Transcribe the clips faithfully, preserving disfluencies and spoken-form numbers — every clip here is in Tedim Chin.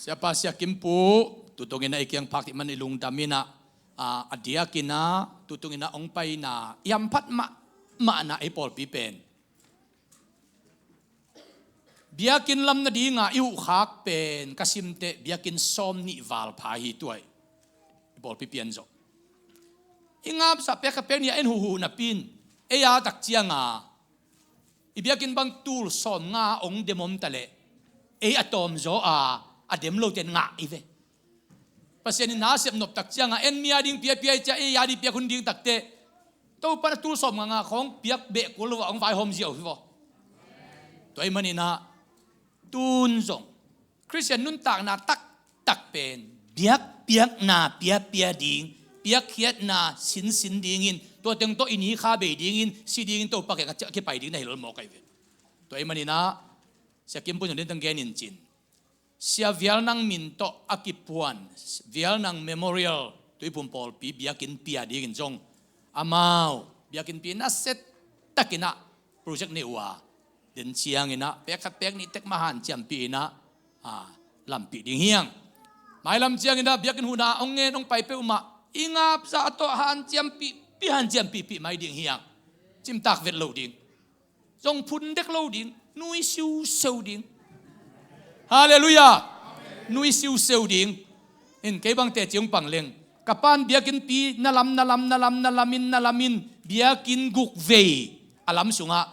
Siapa Sia Kim Pu, tutungin ah i kiang phak dih man i lungdam in ah, a, a diakin ah, tutungin ah hong paina i hamphat mahmahna ei pawlpi pen biakinn lam nadinga i huhkhak pen ka simteh biakinn sawm nih val pha hi. Tua i pawlpi pian zawh. I ngapzah pek khat pek nih a en huhhuh napi in, ei a tak cianga i biakinn bang tul sawm nga hong dem om ta leh, ei a tawm zaw a, a dem lote in ngah i ve. Pasian in na a sep nop tak cianga en mi a ding piapia i cia, ei a ding piak hun ding takte, Topa na tul sawm nga nga khawng piak beh kul lo a hong vaihawm ziau hi vaw. Tua ahih manin ah tun zong Khristian nuntakna taktak pen biakpiakna piapia ding, piakkhiatna sinsin dingin, tua teng tawh i ni kha bei dingin, si dingin Topa kiangah a kipai ding na hi lolmawk ahi ve. Tua ahih manin ah Sia Kim Pu in zong dintang genin cin, Sia Vial Nang min tawh a kipuan Vial Nang Memorial Tuiphum pawlpi biakinn pia dingin zong amau biakinn pi nasia takin ah project nei uh a, den ciangin ah pek khat pek nih tek mah hanciampih in ah, a, lampih ding hi hang. Mailam ciangin ah biakinn huhna hong ngen hong pai peuhmah i ngapzah tawh hanciampih, pi hanciampihpih mai ding hi hang. Cimtak vet lo ding. Zong phun dek lo ding, nui siuseu ding. Halleluiah. Nui siuseu ding. In kei bang teci hong pang leng, ka pa'n biakinn pi na lam, na lam, na lam, na lam in, na lam in, biakinn guk vei a lam sungah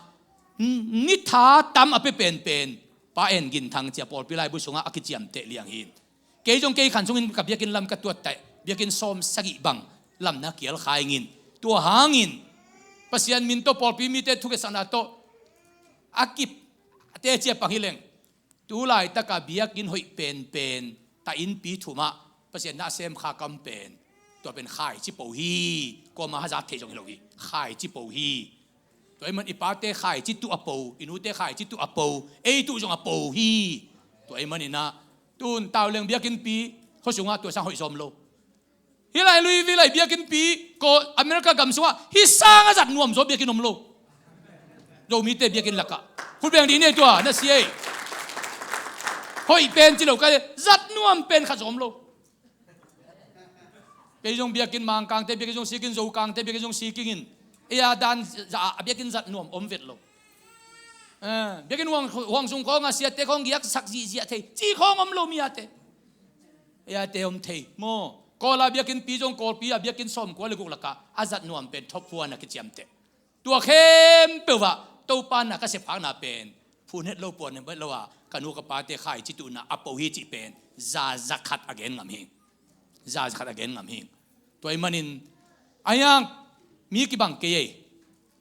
ni tha tam a pia penpen Pa En Gin Thang ci a pawlpi laibu sungah a kiciamteh liang hi. Kei zong kei khan sungin ka biakinn lam ka tuat teh, biakinn sawm sagih bang lamna kial kha ing in. Tua hangin Pasian min tawh pawlpi mite thukhensakna tawh a kip a teci a pang hi leng, tu laitaka biakinn hoih penpen ta innpi thumah Pasian na a sem kha kam pen, tua pen khaici po hi. Kuamah hazat theih zong hi lo hi. Khaici po hi. Tua ahih man i pate khaici tuh a po, i nute khaici tuh a po, ei tuh zong a po hi. Tua ahih manin ah tun tauleng biakinnpi khua sungah tua sang hoih zom lo. Hih lai Louisville lai biakinnpi ko America gam sungah hih sang a zat nuam zaw biakinn om lo. Zomite biakinn lakah khut beng dih ni ei, tua na si ei. Hoih pen ci lo ka, zat nuam pen khat zom lo. Kei zong biakinn Mangkangte biakinn zong siking, Zokangte biakinn zong siking in, ei a dan zah a biakinn zat nuam om vet lo. Eh, biakinn huang, huang sung khawngah siate khawng giaksak zihziah thei ci khawng om lo mi ate. Ei ate om thei maw? Kawl a biakinnpi zong Kawlpi a biakinn sawmkua le guk lakah a zat nuam pen top one a kiciamteh. Tua khempeuh ah Topa na ka sepkhakna pen phun het lo, puan het lo a, ka nu ka pate khaici tuhna a po hi cih pen za zakhat a gen ngam hi. Za zakhat a gen ngam hi. Tua ahih manin a hiang mi kibang kei ei.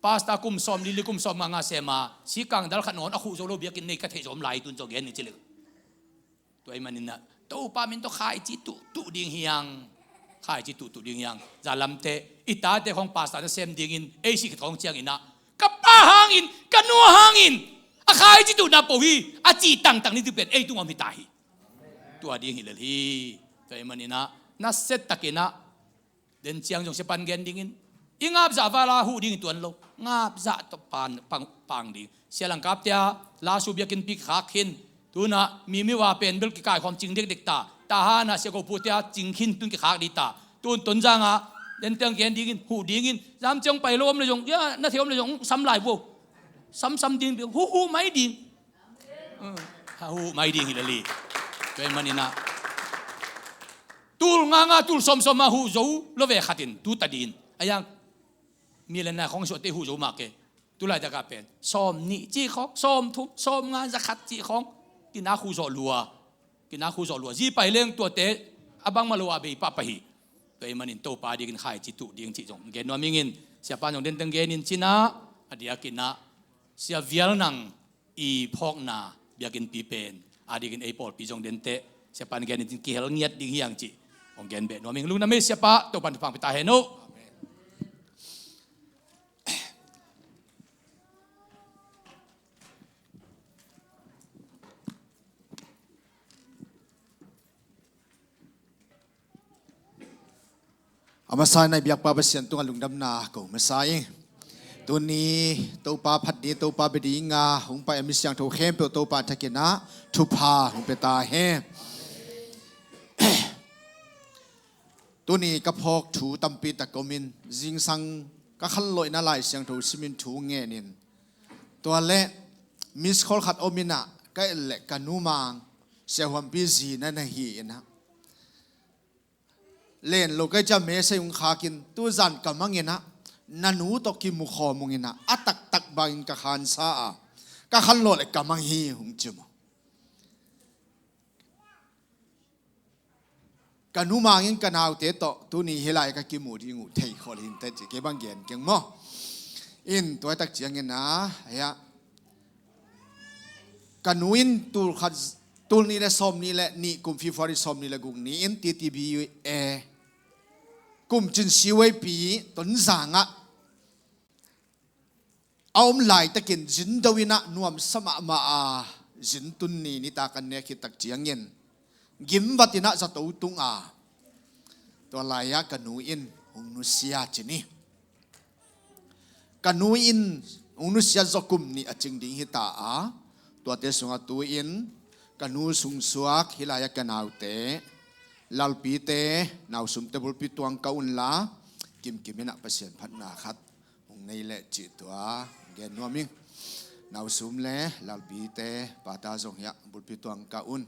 Pastor kum sawm li li kum sawm nga nga sem a, sikang dal khat nawn a khuh zo lo biakinn nei ka theih zom lai tun zong gen ni ci leng. Tua ahih manin ah Topa min tawh khaici tuhtuh ding hi hang. Khaici tuhtuh ding hi hang. Za lamte, i tate khawng pastor na sem dingin ei sih khit khawng ciangin ah, ka pa hangin, ka nu hangin a khaici tuhna po hi a cih tangtang ni tu pen ei tung om hi ta hi. Tua ding hi lel hi. Tua ahih manin ah nasia takin ah den ciang zong siapa'n gen dingin, i ngapzah vala huh ding i tuan lo. Ngapzah tawh pan, pang, pang ding. Sia Langkapte a lasu biakinnpi kikhak khin. Tunah Mimiu a pen bel kikaikhawm cing dekdek ta. Tahan ah Sia Go Pu te a cing khin tun kikhak dih ta. Tun Tonzang ah den ciang gen dingin, huh dingin. Zam ciang pai lo om le zong, ya, na thei om le zong sam lai vo. Samsam ding, huh, huh mai ding. Hmm. Huh mai ding hi lel hi. Tua ahih manin ah tul nga nga, tul sawm sawm a huh zo lo ve khat in tu ta ding. A hiang mi le nai khawng suahte huh zo mah kei. Tu laitakah pen sawm nih cih khawng, sawm thum, sawm nga, zakhat cih khawng kinak huh zawh lua. Kinak huh zawh lua. Zi pai leng tuate a bangmah lo a bei pahpah hi. Tua ahih manin Topa dingin khaici tuh ding cih zong gen nuam ing in, siapa'n zong den teng genin cin ah, a diakin ah Sia Vial Nang i phawkna biakinnpi pen a diakin ei pawlpi zong den teh, siapa'n genin cin kihel ngiat ding hi hang cih hong gen beh nuam ing. Lungdam ei siapa, Topa'n thupha pia ta hen aw. A masa in a i biakpa Pasian tungah lungdamna ko masa ing. Tuni Topa phat ding, Topa bia ding a hong pai a mi siangtho khempeuh Topa thakin ah thupha hong pia ta hen. Tuni ka phawk thu tampi tak om in, zingsang ka khanlawhna Lai Siangtho simin thu ngenin, tua le miss call khat om in ah, ka et leh ka nu Mang, Sia Huampi zi na na hi in ah, len lo ka hih ciang message hong khak in, tuzan ka mang in ah, na nu tawh kimu khawm ung in ah, a taktak bangin ka khansa a, ka khanlawh leh ka mang hi, hong ci maw. Ka nu Mang in ka naute tawh tuni hih lai ka kimu ding uh thei khol hi inteh ci, kei bang gen keng maw. In tua tak ciangin ah, hia, ka nu in tul khat, tul nih le sawmnih le nih, kum February sawmnih le guk ni in T T B A kumcin C Y P Tonzang ah a om laitakin zin do in ah nuamsa mahmah a, zin tun ni nitak an nek khit tak ciangin gim vat in ah zato tung a, tua lai-ah ka nu in hong nusia ci ni. Ka nu in hong nusia zawh kum nih a cing ding hi ta a, tuate sungah tu-in ka nu sungsuak hih lai-ah ka naute, Lalpite, Nausumte bulpi tuang ka un la, kimkim in ah Pasian phatna khat hong nei leh cih tua gen nuam ing. Nausum le Lalpite, pata zong hiah bulpi tuang ka un.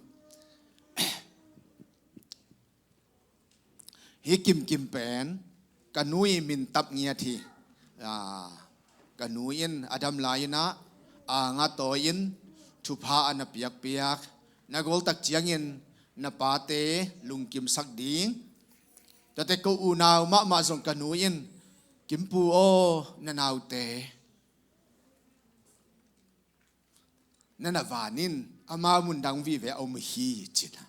Hih kimkim pen ka nu i min tap ngiat hi. Ah, ka nu in a dam lai-in ah, a nga tawi-in thupha a na piakpiak, na gol tak ciangin na pate lungkimsak ding. Tuate ko unau mahmah zong ka nu in, Kimpu aw, na naute na na van in, amau mun dang vive a om hi, ci-in ah.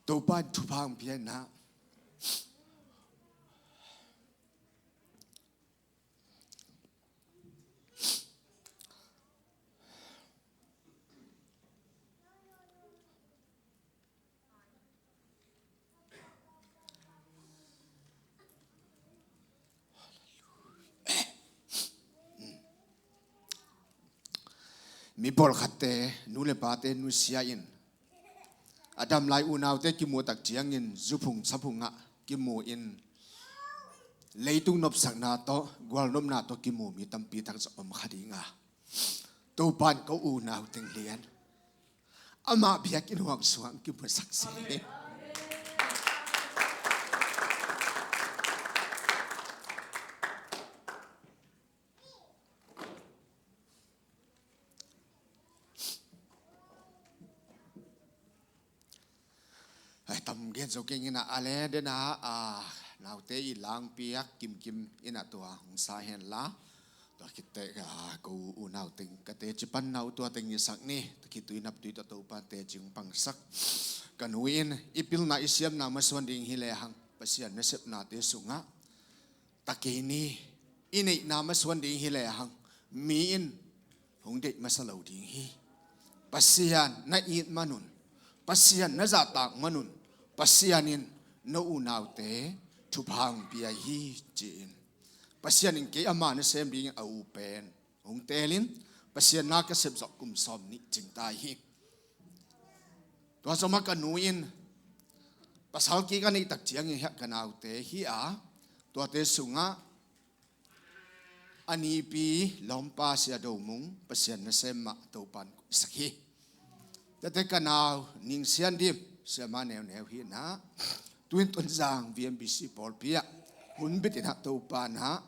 Topa in thupha hong pia in ah. Mi pawlkhatte nu le pate nusia in, a dam lai unaute kimu tak ciangin zuphung saphungah kimu in, leitung nopsakna tawh, gualnopna tawh kimu mi tampi tak zong om kha ding a, Topa in ko unau teng lian, amah biakinn huang sungah kimusak sih. Ai, tam gen zo keng in ah, a le den ah, a, naute i langpiak kimkim in ah tua hong sa hen la. Tua khit teh, a, ko unau teng ka teci pan na uh tua teng i sak ni. Tua khit tui nap tui tawh Topa teci hong pangsak. Ka nu in i pilna i siamna masuan ding hi lehang, Pasian nasepnate sungah ta kei ni. I neihna masuan ding hi lehang, mi in hong deih masa lo ding hi. Pasian na it man un, Pasian na zahtak man un, Pasian in no unaute thupha hong pia hi, ci-in. Pasian in kei ama nasem dingin a u pen hong teelin, Pasian na ka sep zawh kum sawmnih cing ta hi. Tua zomah ka nu in pasal kik a neih tak ciangin hiah ka naute hi a, tuate sungah a nipi lawmpa Sia Do Mung, Pasian nasem mah Topa in koihsak hi. Tuate ka nau Ning Sian Dim, siamah neuneu hi in ah, tu-in Tonzang V M B C pawlpi ah hun bit in ah Topa in ah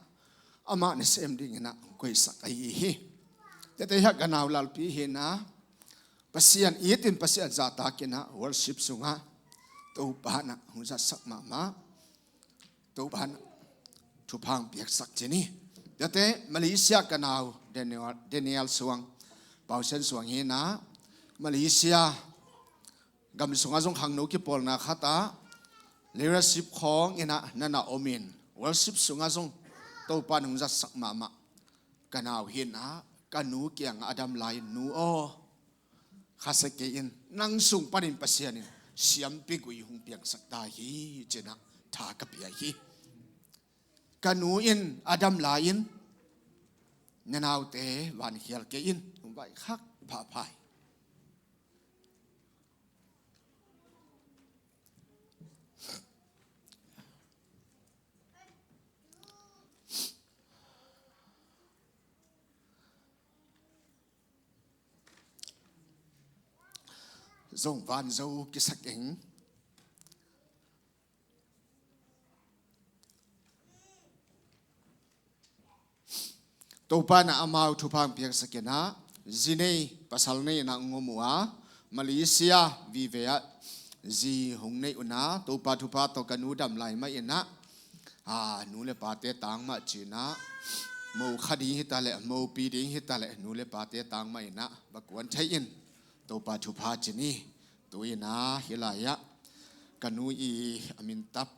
amah nasem dingin ah koihsak ahi hi. Tuate hiah ka nau Lalpi hi in ah, Pasian it in Pasian zahtak in ah worship sungah Topa in ah hong zatsak mahmah, Topa in ah thupha hong piaksak ci ni. Tuate Malaysia ka nau Daniel, Daniel Suang, Pausian Suang hi in ah, Malaysia Gam sungah zong khangno kipawlna khatah leadership khawng inah na na omin, worship sungah zong Topa nong zatsak mahmah ka nau hinah ka nu kiangah a dam lai-in, "Nu aw, khasia kei in, nang sung panin Pasian in siampi gui hong piangsak ta hi," cinah tha ka pia hi. Ka nu in a dam lai-in, "Na naute vankhial kei in, hong vaikhak phapha hi." Zong van zo kisak ing. Topa inah amau thupha hong piaksak inah, zi nei pasal nei inah hong om uh a, Malaysia vive ah zi hong neih uh a, Topa thupha tawh ka nu dam lai mah inah, a, nu le pate tang mah cinah, mo kha ding hitaleh, mopi ding hitaleh, nu le pate tang mah inah va kuan thei in, Topa thupha ci ni. Tu inah hih lai-ah ka nu i a min tap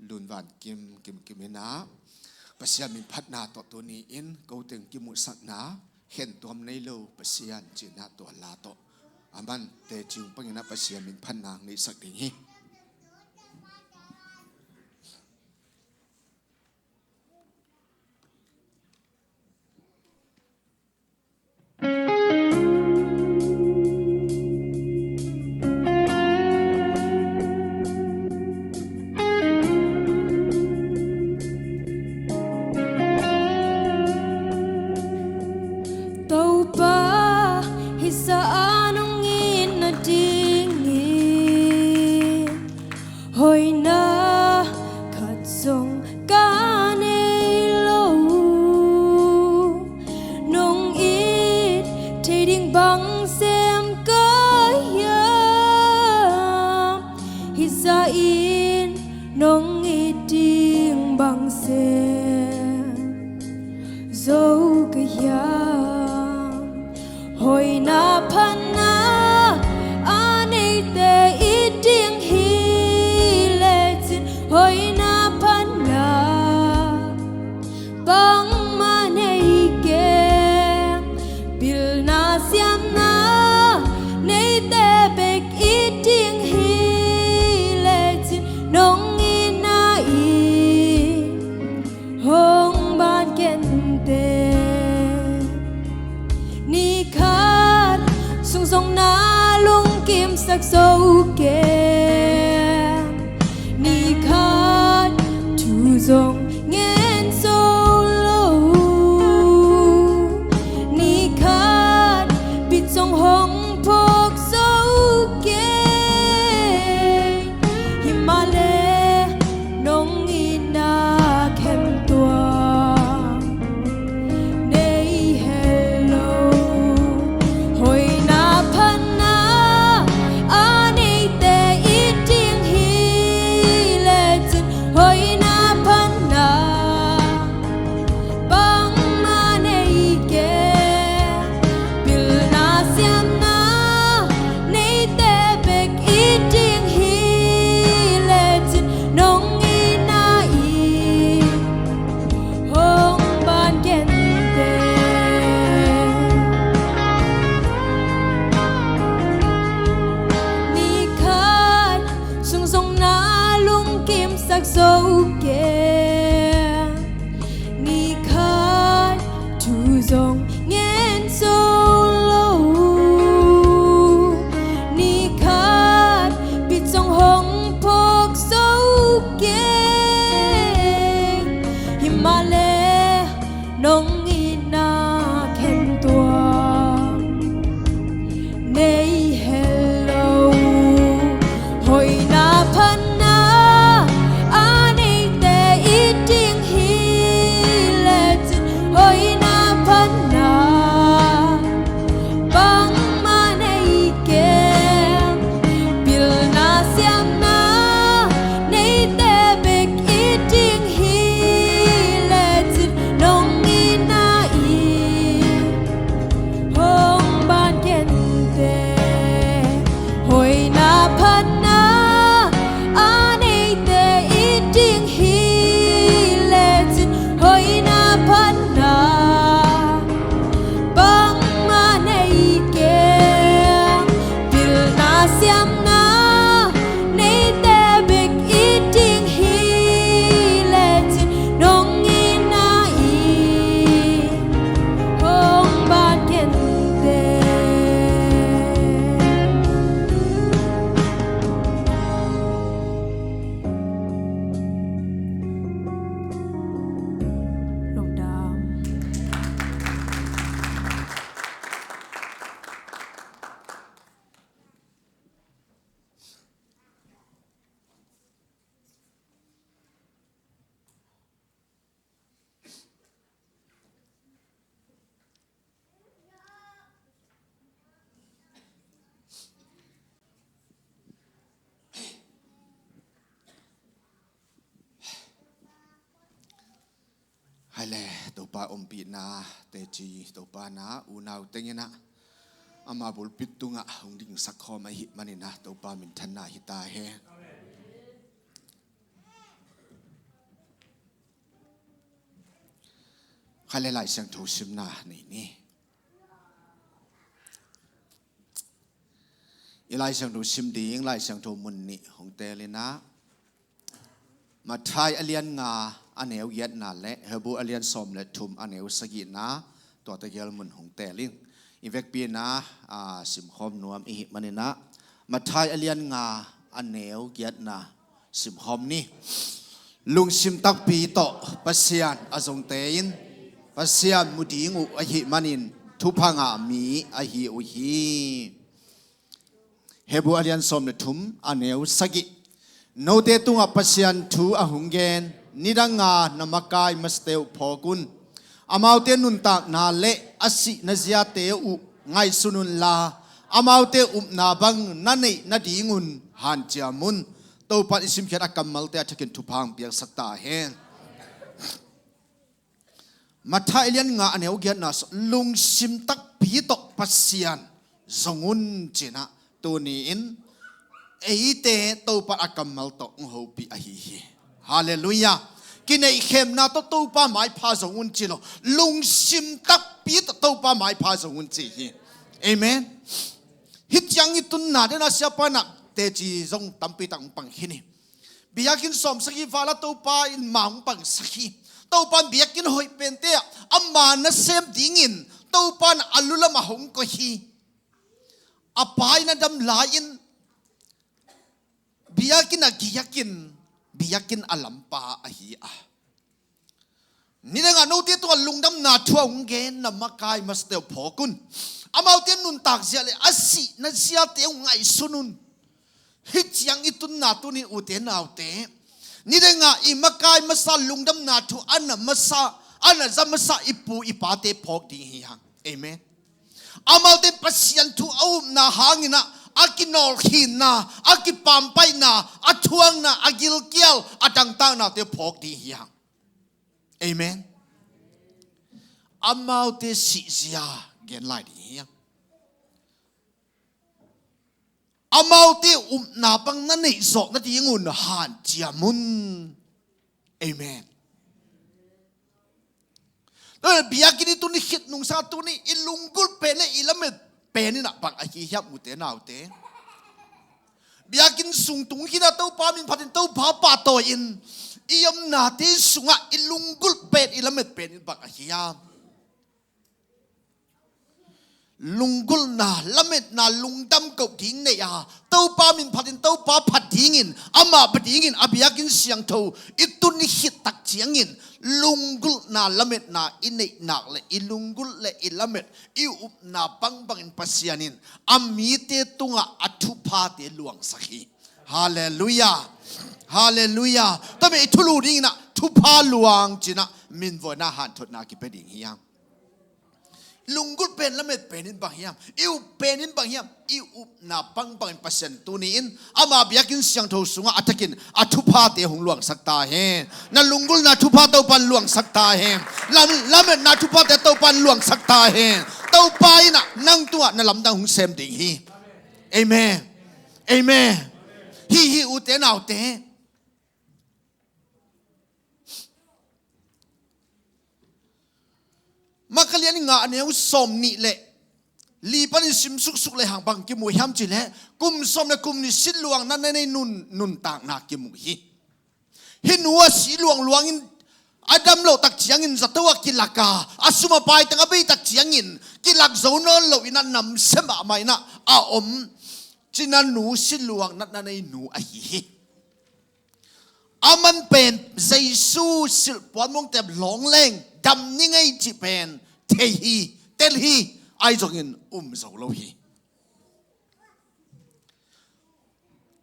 Lun Van Kim, Kim Kim inah Pasian min phatna tawh tuni-in ko teng kimuhsakna, khentuam nei lo Pasian cinah tua la tawh a man teci hong pang inah Pasian min phatna hong neihsak ding hi. Topa, hih sa-ah nong it nadingin hoihna khat zong ka nei lo. Nong it thei ding bang sem ka hiam? Hih sa-in nong it ding bang sem zo ka hiam? Hoihna phatna a neite it ding hi lecin, hoihna phatna bangmah nei keng. Pilna siamna neite bek it ding hi lecin, nong itna in hong ban kenteh. Ni khat sung zong na lungkimsak zo keng. Ni khat thu zong ngen zo lo. Ni khat bit zong hong phawk zo keng. Himahleh nong itna khem tuam nei hel lo. Hoihna phatna a neite it ding hi lecin, hoihna phatna bangmah nei keng. Pilna siamna neite bek it ding hi lecin, nong itna in hong ban kenteh. Ni khat sung zong na lungkimsak zo keng. Ni khat thu zong ngen zo lo. Ni khat bit zong hong phawk zo keng. Himahleh nong itna khem tuam nei hel lo. Hoihna phatna a nei Ai le, Topa ompihna teci, Topa na unau tenginah ama bulpit tungah hong dingsak khawm ahih maninah Topa minthanna hi ta hen. Kha le Lai Siangtho simna nei ni. I Lai Siangtho sim ding Lai Siangtho mun nih hong telinah Matthai a lian nga a neu giatna le Hebru a lian sawm le thum a neu sagihna, tua tegel mun hong tel ing. I vekpi inah a simkhawm nuam ihih maninah Matthai a lian nga a neu giatna simkhawm ni. Lungsim takpi tawh Pasian a zongte in Pasian mu ding uh ahih manin thupha ngah mi ahi uh hi. Hebru a lian sawm le thum a neu sagih. Note tungah Pasian thu a hong gen, nidanga na makai masate uh phawk un. Amaute nuntakna le a sih na ziate uh ngaihsun unla, amaute upna bang na neih nadingun hanciam un. Topan i simkhiat a kammalte a thakin thupha hong piaksak ta hen. Matthai lian nga a neu giatna sung, lungsim takpi tawh Pasian zong un cinah tuni-in eite Topa a kammal tawh hong hopih ahi hi. Halleluiah. Kineihkhemna tawh Topa maipha zong un ci lo. Lungsim takpi tawh Topa maipha zong un ci hi. Amen. Hih ciang i tunna dena siapa inah teci zong tampi tak hong pang khin hi. Biakinn sawmsagih vala Topa in ma hong pangsak hi. Topa in biakinn hoih pente ah ama nasem dingin Topa in a lulam a hong koih hi. A pa in a dam lai-in biakinn a giakin biakinn a lampa ahi a. Nidangah note tungah lungdamna thu a hong gen na makai masate uh phawk un. Amaute nuntak zia le a sih na ziate uh ngaihsun un. Hih ciang i tunna tunin ute naute, nidangah i makai masa lungdamna thu a na masa, a na za masa i pu i pate phawk ding hi hang. Amen. Amaute Pasian thu a upna hanginah a kinawlkhinna, a kipampaihna, a thuakna, a gilkial, a tangtaknate phawk ding hi hang. Amen. Amaute sihzia gen lai ding hi hang. Amaute upna bang na neih zawk nadingun hanciam un. Amen. Biakinn i tun i khit nungsang tuni i lunggulh pen le i lamet pen inah bang ahi hiam ute naute? Biakinn sung tung khinah Topa min phatin Topa pahtawi-in i omnate sungah i lunggulh pen i lamet pen in bang ahi hiam? Lunggulhna, lametna, lungdam koh ding nei a, Topa min phatin Topa phat dingin, amah phat dingin a biakinn siangtho i tun i khit tak ciangin lunggulhna, lametna i neih nak le i lunggulh le i lamet i upna bangbangin Pasian in a mite tungah a thuphate luangsak hi. Halleluiah. Halleluiah. Tami i thulu dinginah thupha luang cinah minvuaina hanthotna kipia ding hi hang. Lunggulh pen lamet pen in bang hiam? I up pen in bang hiam? I upna bangbangin Pasian tuni-in ama biakinn siangtho sungah a thakin a thuphate hong luangsak ta hen. Na lunggulhna thupha Topan luangsak ta hen. Lam, lametna thuphate Topan luangsak ta hen. Topa inah nang tungah na lamdang hong sem ding hi. Amen. Amen. Hi hi ute naute. Marka lian nga a neu sawm nih le li panin sim suksuk le hang bang kimu hiam cih leh kum sawm le kum nih silluang natna nei nun, nuntakna kimu hi. Hih nu a si luangluangin a dam loh tak ciangin zato ah kilak a, a sum a paitang a bei tak ciangin kilak zo nawn loin a namsia mahmah inah a om cina nu silluang natna nei nu ahi hi. Aman pen Jesu silh puan mongte lawng leng dam ni ngei cih pen thei hi, tel hi, ahi zongin um zo lo hi.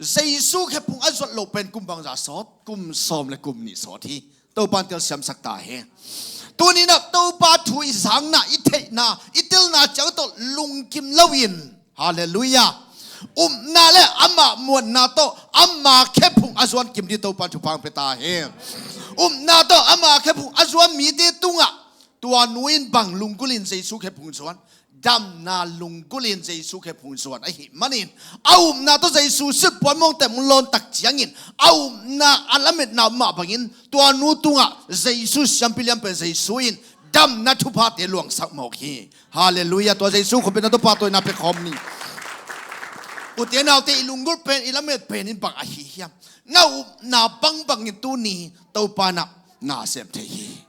Jesu khephung a zuat loh pen kum bangza sawt? Kum sawm le kum nih sawt hi. Topa in telsiamsak ta hi. Tuninah Topa thu i zangna, i theihna, i telna ciang tawh lungkim loin, halleluiah, upna le amah muanna tawh ama khephung a zuan kim ding Topa in thupha hong pia ta hi. Upna tawh ama khephung a zuan mite tungah tua nu in bang lunggulhin Jesu khephung zuan? Damna lunggulhin Jesu khephung zuan ahih manin, a upna tawh Jesu silh puan mawngte mun lawn tak ciangin, a upna a lametna mah bangin tua nu tungah Jesu, siampi lianpen Jesu in damna thuphate luangsak mawk hi. Halleluiah. Tua Jesu khuapi na tawh pahtawina pia khawm ni. Ute naute, i lunggulh pen, i lamet pen in bang ahi hiam? Na upna bangbangin tuni Topa in na sem thei hi.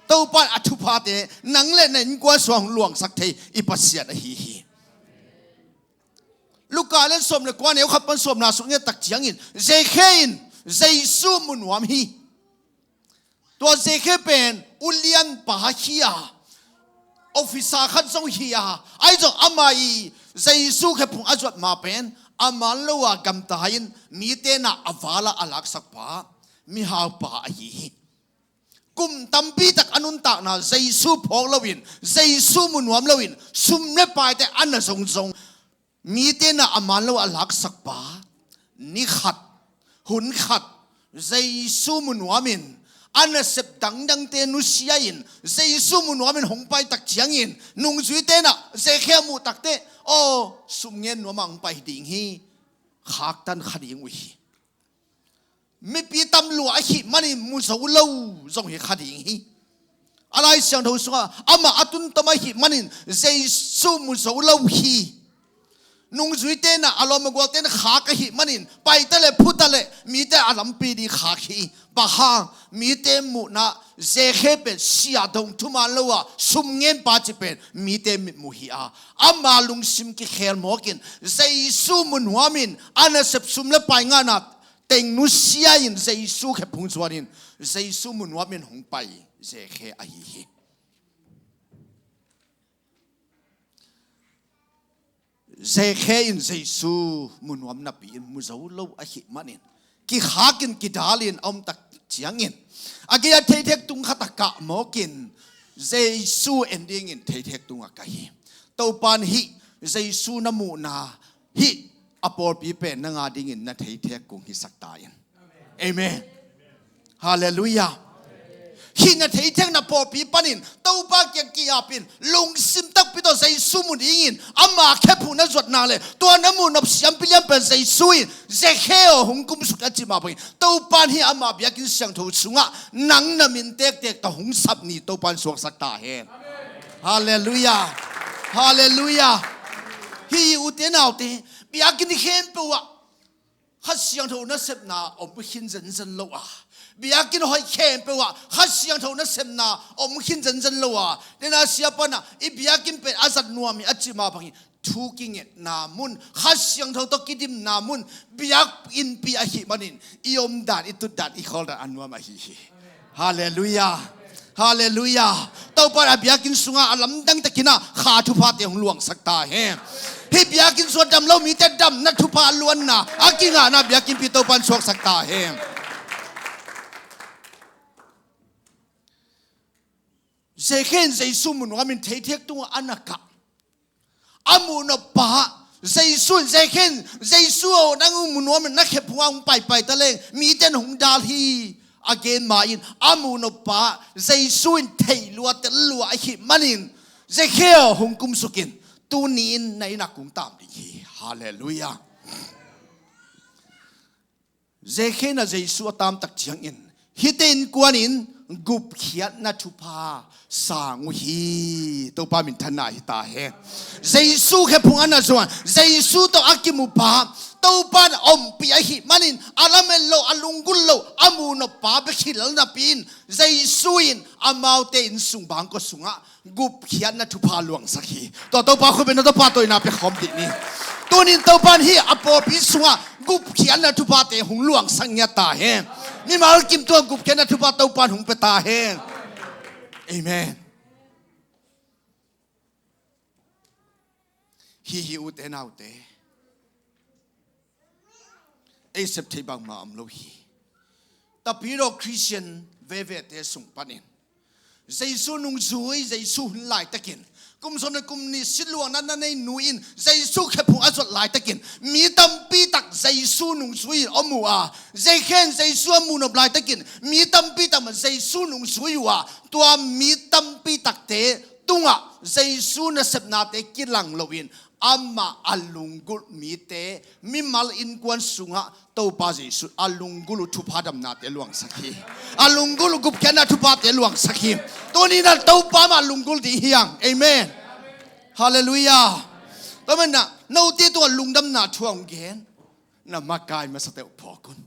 Topa in a thuphate nang le na innkuan sungah hong luangsak thei i Pasian ahi hi. Luka lian sawm le kua, neu khat pan sawmna sung i et tak ciangin, Zekhe in Jesu mu nuam hi. Tua Zekhe pen ulianpa hi a, officer khat zong hi a, ahi zong ama i Jesu khephung a zuat ma pen a man lo a gamta in mite na a val a a laksakpa, mihaupa ahi hi. Kum tampi tak a nuntakna Jesu phawk loin, Jesu mu nuam loin, sum le paite a na zongzong, mite na a man lo a laksakpa, ni khat, hun khat, Jesu mu nuamin, a nasep dangdangte nusia in, Jesu mu nuamin hong pai tak ciangin, nungzuite na Zekhe a muh takte, aw, sum ngen nuam a hong pai ding hi, khaktan kha ding uh hi. Mipi tam lua ahih manin mu zo lo zong hi kha ding hi. A Lai Siangtho sungah amah a tuntom ahih manin Jesu mu zo lo hi. Nungzuite na a lawm a gualte na khak ahih manin, paita le phuta le mite a lampi ding khak hi. Bang hang? Mite muhna Zekhe pen sia dong thuman lo a sum ngen pa ci pen mite mitmuh hi a, ama lungsim kikhel mawkin Jesu mu nuamin a nasep sum le pai ngahna teng nusia in Jesu khephung zuanin Jesu mu nuamin hong pai Zekhe ahi hi. Zekhe in Jesu mu nuam napi in mu zo lo ahih manin, kikhakin kidalin a om tak ciangin, a gei a theithek tung khat a kah mawkin Jesu en dingin theithek tungah ka hi. Topan hih Jesu na muhna hih a pawlpi pen nang a dingin na theithek kung hisak ta in. Amen. Halleluiah. Hih na theithekna pawlpi panin Topa kiang ki-apin lungsim takpi tawh Jesu mu dingin ama khephung na zuatna le tua na muhnop siampi lianpen Jesu in Zekhe aw hong kumsuk a cih mah bangin Topan hih ama biakinn siangtho sungah nang na min tektek tawh hong sap ni Topan suaksak ta hen. Halleluiah. Halleluiah. Hih ute naute, biakinn khempeuh ah Kha Siangtho nasepna om khin zenzen lo a, biakinn hoih khempeuh ah Kha Siangtho nasepna om khin zenzen lo a, dena sia pana i biakinn pen a zat nuam hi a cih mah bangin thu kingetna mun, Kha Siangtho tawh kidimna mun biakinnpi ahih manin i omdan, i tutdan, i khawldan a nuam ahi hi. Halleluiah. Halleluiah. Topa in a biakinn sungah a lamdang takin ah kha thuphate hong luangsak ta hen. Hih biakinn sungah dam lo mite damna thupha luanna a kingahna biakinnpi Topa in suaksak ta hen. Zekhe in Jesu mu nuamin theithek tungah a na kah. A muhnop pa Jesu in, Zekhe in, Jesu aw, nang mu nuamin na khephung ah hong paipai ta leng mite in hong dal hi, a gen ma in a muhnop pa Jesu in theih lua tel lua ahih manin, Zekhe aw, hong kumsuk in, tuni in na inn ah kong tam ding hi. Halleluiah. Zekhe in ah Jesu a tam tak ciangin hihte innkuan in gupkhiatna thupha sang uh hi. Topa minthanna hi ta hen. Jesu khephung a na zuan, Jesu tawh a kimupa, Topa in ompih ahih manin a lamet lo, a lunggulh lo, a muhnop pa bek hi lel napi in Jesu in amaute inn sung bangkua sungah gupkhiatna thupha luangsak hi. Tua Topa khuapi na tawh pahtawina pia khawm dih ni. Tunin Topa in hih a pawlpi sungah gupkhiatna thuphate hong luangsak ngiat ta hen. Mimal kim tungah gupkhiatna thupha Topa in hong pia ta hen. Amen. Hih hi ute naute, ei sep thei bangmah om lo hi. Tapidaw Khristian vevete sung panin Jesu nungzui, Jesu hun laitakin, kum sawm le kum nih siluangna na nei nu in Jesu khephung a zuat laitakin mi tampi tak Jesu nungzui in om uh a, Zakhe in Jesu a muhnop laitakin mi tampi tak mah Jesu nungzui uh a, tua mi tampi takte tungah Jesu nasepnate kilang loin amah a lunggulh mite mimal innkuan sungah Topa Jesu a lunggulh uh thupha damnate luangsak hi. A lunggulh uh gupkhiatna thuphate luangsak hi. Tuni na Topa mah lunggulh ding hi hang. Amen. Halleluiah. Tua manin ah note tungah lungdamna thu hong gen, na makai masate uh phawk un.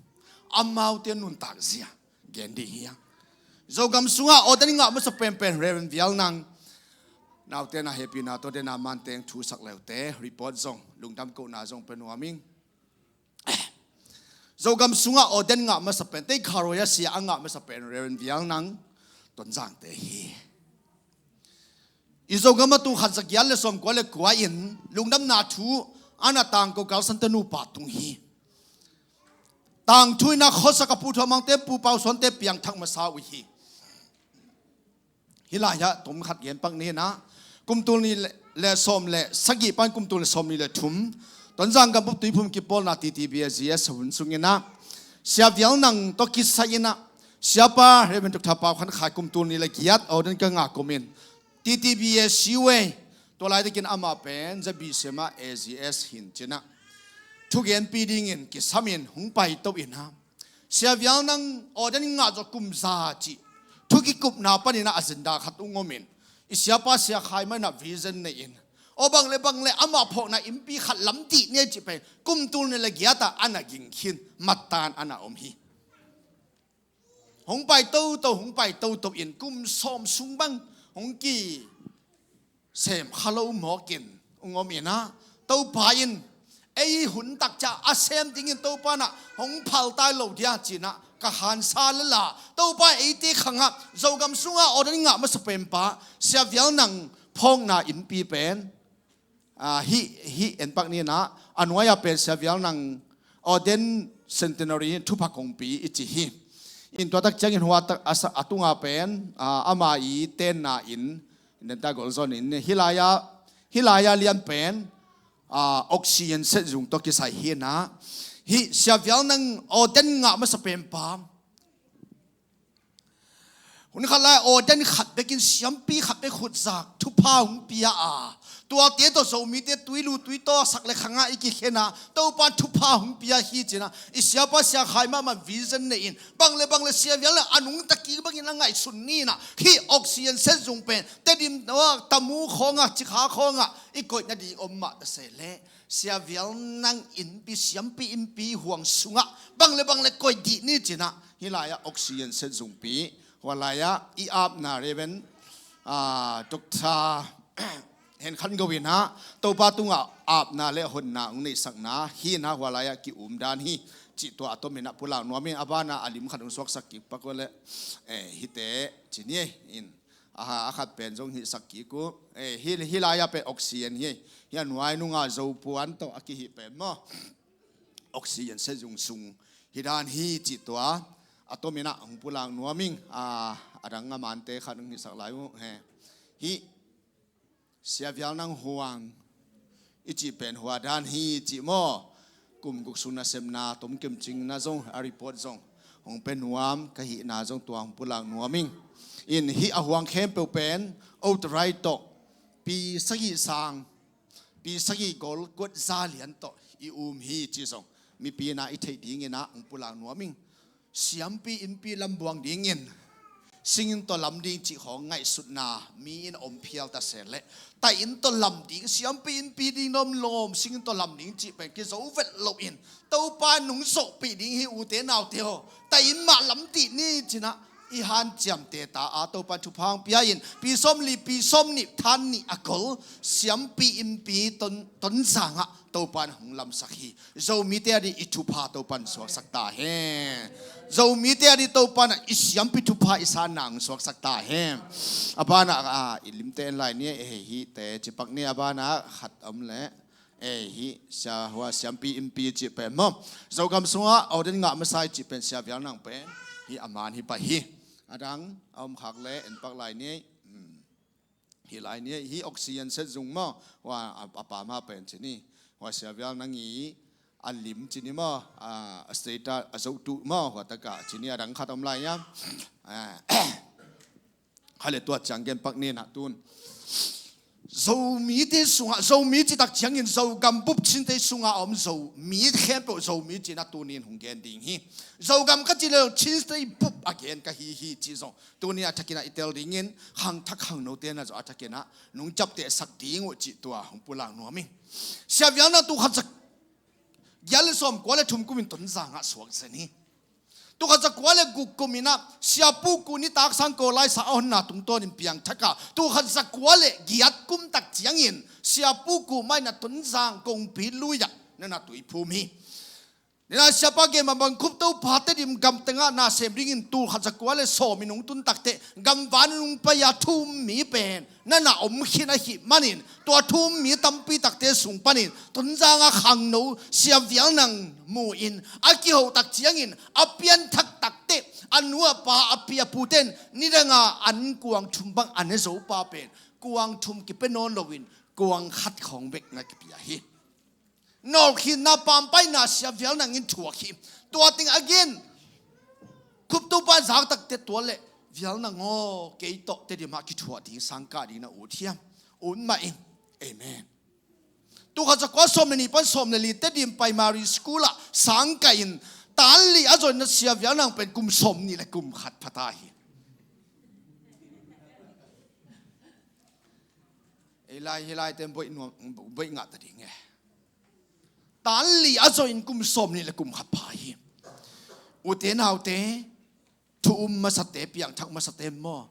Amaute nuntak zia gen ding hi hang. Zogam sungah ordain ngah masa penpen Reverend Vial Nang, naute na hehpihna tawh den a manteng thusak leute report zong lungdam kohna zong pia nuam ing. Zogam sungah ordain ngah masa pen, tei kharoi a sia a ngah masa pen Reverend Vial Nang, Tonzangte hi. I Zogam a tung khat za giat le sawmkua le kua in lungdamna thu a na tangko kalsante nupa tung hi. Tangthu in a khuasak a Pu Thawmangte, Pu Pau Suante piangthak masa uh hi. Hih lai-ah tom khat gen pak ni na, kum tul nih le, le sawm le sagih pan kum tul nih le sawm nih le thum, Tonzang gambup Tuiphum kipawlna T T B A G S hun sungin ah, Sia Vial Nang tawh kisai in ah, Siapa Reverend Doctor Pau Khan Khai kum tul nih le giat ordain ka ngah kumin, T T B A C U A, tua laitakin amah pen Z B C M ah A G S hin cin ah, thugenpi dingin kisam in hong paito in ah, Sia Vial Nang ordain ngah zawh kum za cih thu kikupna panin ah agenda khat ung om in, i siapa Sia Khai mah in ah vision nei in, aw bang le bang le amah phawkna innpi khat lam dih ni cih pen kum tul nih le giat ah a na ging khin, mattan a na om hi. Hong pai toto, hong pai toto in kum sawm sung bang hong ki sem kha lo mawk in ung om in ah, Topa in ei hun tak ciang a sem dingin Topa in ah hong phal tai lo dia ci-in ah ka hansa lel a, Topa in eite khangah Zogam sungah ordain ngah masa penpa Sia Vial Nang phawkna innpi pen, ah, hih, hih en pak ni na, a nuai-ah pen Sia Vial Nang ordain centenary thupha kongpi i ci hi. In tua tak ciangin hua tak a sa-, a tunga pen, ah, ama i tenna in, in ta gol zon in, hih lai-ah, hih lai-ah lian pen, ah, oxygen set zung tawh kisai hi na. Hih Sia Vial Nang ordain ngah masa penpa, hun khat lai ordain khat bekin siampi khat bek khutzak thupha hong pia a, tuate tawh Zomite tuilu tuitaw sak le khangah i kikhen a, Topa thupha hong pia hi ci-in ah, i siapa Sia Khai mahmah vision nei in, bang le bang le Sia Vial Nang a nungta kik bangin a ngaihsun ni in ah, hih oxygen set zung pen Tedim, Tamu khawngah, Cikha khawngah i koih nading om mah ta se leh, Sia Vial Nang innpi, siampi innpi huang sungah bang le bang le koih dih ni ci-in ah, hih lai-ah oxygen set zungpi, hua lai-ah i apna Reverend, ah, Doctor Hen Khan Go in ah, Topa tungah apna le honna hong neihsakna hi na, hua lai-ah ki-um dan hi cih tua a tomin ah pulak nuam in, a banah a lim khat hong suaksak kik pak uh leh, eh, hihte ci ni in. Aha, a khat pen zong hih sak kik uh. Eh, hih, hih lai-ah pen oxygen hi. Hih a nuai nungah Zopuan tawh a kihih pen maw, oxygen set zung sung hi dan hi cih tua a tomin ah hong pulak nuam ing. Ah, a dang a mante khat hong hih sak lai uh. He. Hih Sia Vial Nang huang i cih pen hua dan hi cih maw, kum guk sung nasepna tomkim cingna zong, a report zong hong pia nuam ka hihna zong tua hong pulak nuam ing. In hih a huang khempeuh pen outright tawh pi sagih sang, pi sagih gol kuat za lian tawh i um hi cih zong mipi in ah i theih dingin ah hong pulak nuam ing. Siampi innpi lambuang dingin singinn tawh lam ding cih khawng ngaihsutna mi in om phial ta se leh, tai inn tawh lam ding, siampi innpi ding lawmlawm singinn tawh lam ding cih pen kizo vet loin, Topa nung zohpih ding hi ute naute aw. Tai inn mah lam dih ni ci-in ah i hanciamte ta a, Topa thupha hong pia in, pi sawmli, pi sawmnih, than nih a kol siampi innpi Ton, Tonzang ah Topa in hong lamsak hi. Zomite a dih i thupha Topa in suaksak ta hen. Zomite a dih Topa in i siampi thupha i sanna hong suaksak ta hen. A banah, ah, i limte en lai ni, eh, hihte ci pak ni, a banah khat om leh, eh, hih sia hua siampi innpi cih pen maw, Zogam sungah ordain ngah masa i cih pen Sia Vial Nang pen hih a man hi pah hi. A dang a om khak le en pak lai ni. Hmm. Hi lai ni hi oxygen set zung maw? Hua a, a pa ma pen ci ni. Hua Sia Vial Nang i a lim ci ni maw? A, a state a, a zoh tu maw? Hua taka ci ni a dang khat om lai ia. A, kha le tua ciang gen pak ni na tun. Zomite sungah, Zomi citak ciangin Zogam bup Chin State sungah a om Zomi khempeuh Zomi cina tunin hong gen ding hi. Zogam ka ci le Chin State bup a gen ka hi hi ci zong. Tuni a thakinah i tel dingin khangthak khangnote na zawh a thakinah nung captehsak ding uh cih tua hong pulak nuam ing. Sia Vial Nang tu khat zak giat le sawm kua le thum kumin Tonzang ah suak zen hi. Tul khat za kua le guk kuminah Sia Pu Ku nitak sang kaw lai sa a honna tungtawnin piangthak a, tul khat za kua le giat kum tak ciangin Sia Pu Ku mah in a Tonzang kongpi lui ah na na tuiphum hi. Nina siapa gen bangbang Khup Topa Tedim gam tengah nasem dingin tul khat za kua le sawm in hong tun takteh gamvan in hong pai a thu um mi pen na na om khin ahih manin, tua thu um mi tampi takte sung panin Tonzang a khangno Sia Vial Nang mu in a kiho tak ciangin a pianthak takteh a nu a pa a pi a pute in nidang a an kuang thum bang a ne zo pa pen kuang thum kipia nawn loin kuang khat khawng bek na kipia hi. Nawlkhinna pampaina Sia Vial Nang in thuak hi. Tua teng again Khup Topa in zak takteh tua le Vial Nang aw, kei tawh Tedim ah kithuah ding sangkah ding na ut hiam? Ut mah ing. Amen. Tul khat za kua sawm le nih pan sawm le li Tedim Primary School ah sangkah in tan li a zoina Sia Vial Nang pen kum sawm nih le kum khat pha ta hi. Ei lai hi lai ten boih nuam, boih ngah ta ding e. Tan li a zoh in kum sawm nih le kum khat pha hi. Ute naute, thu um masate, piangthak masate maw?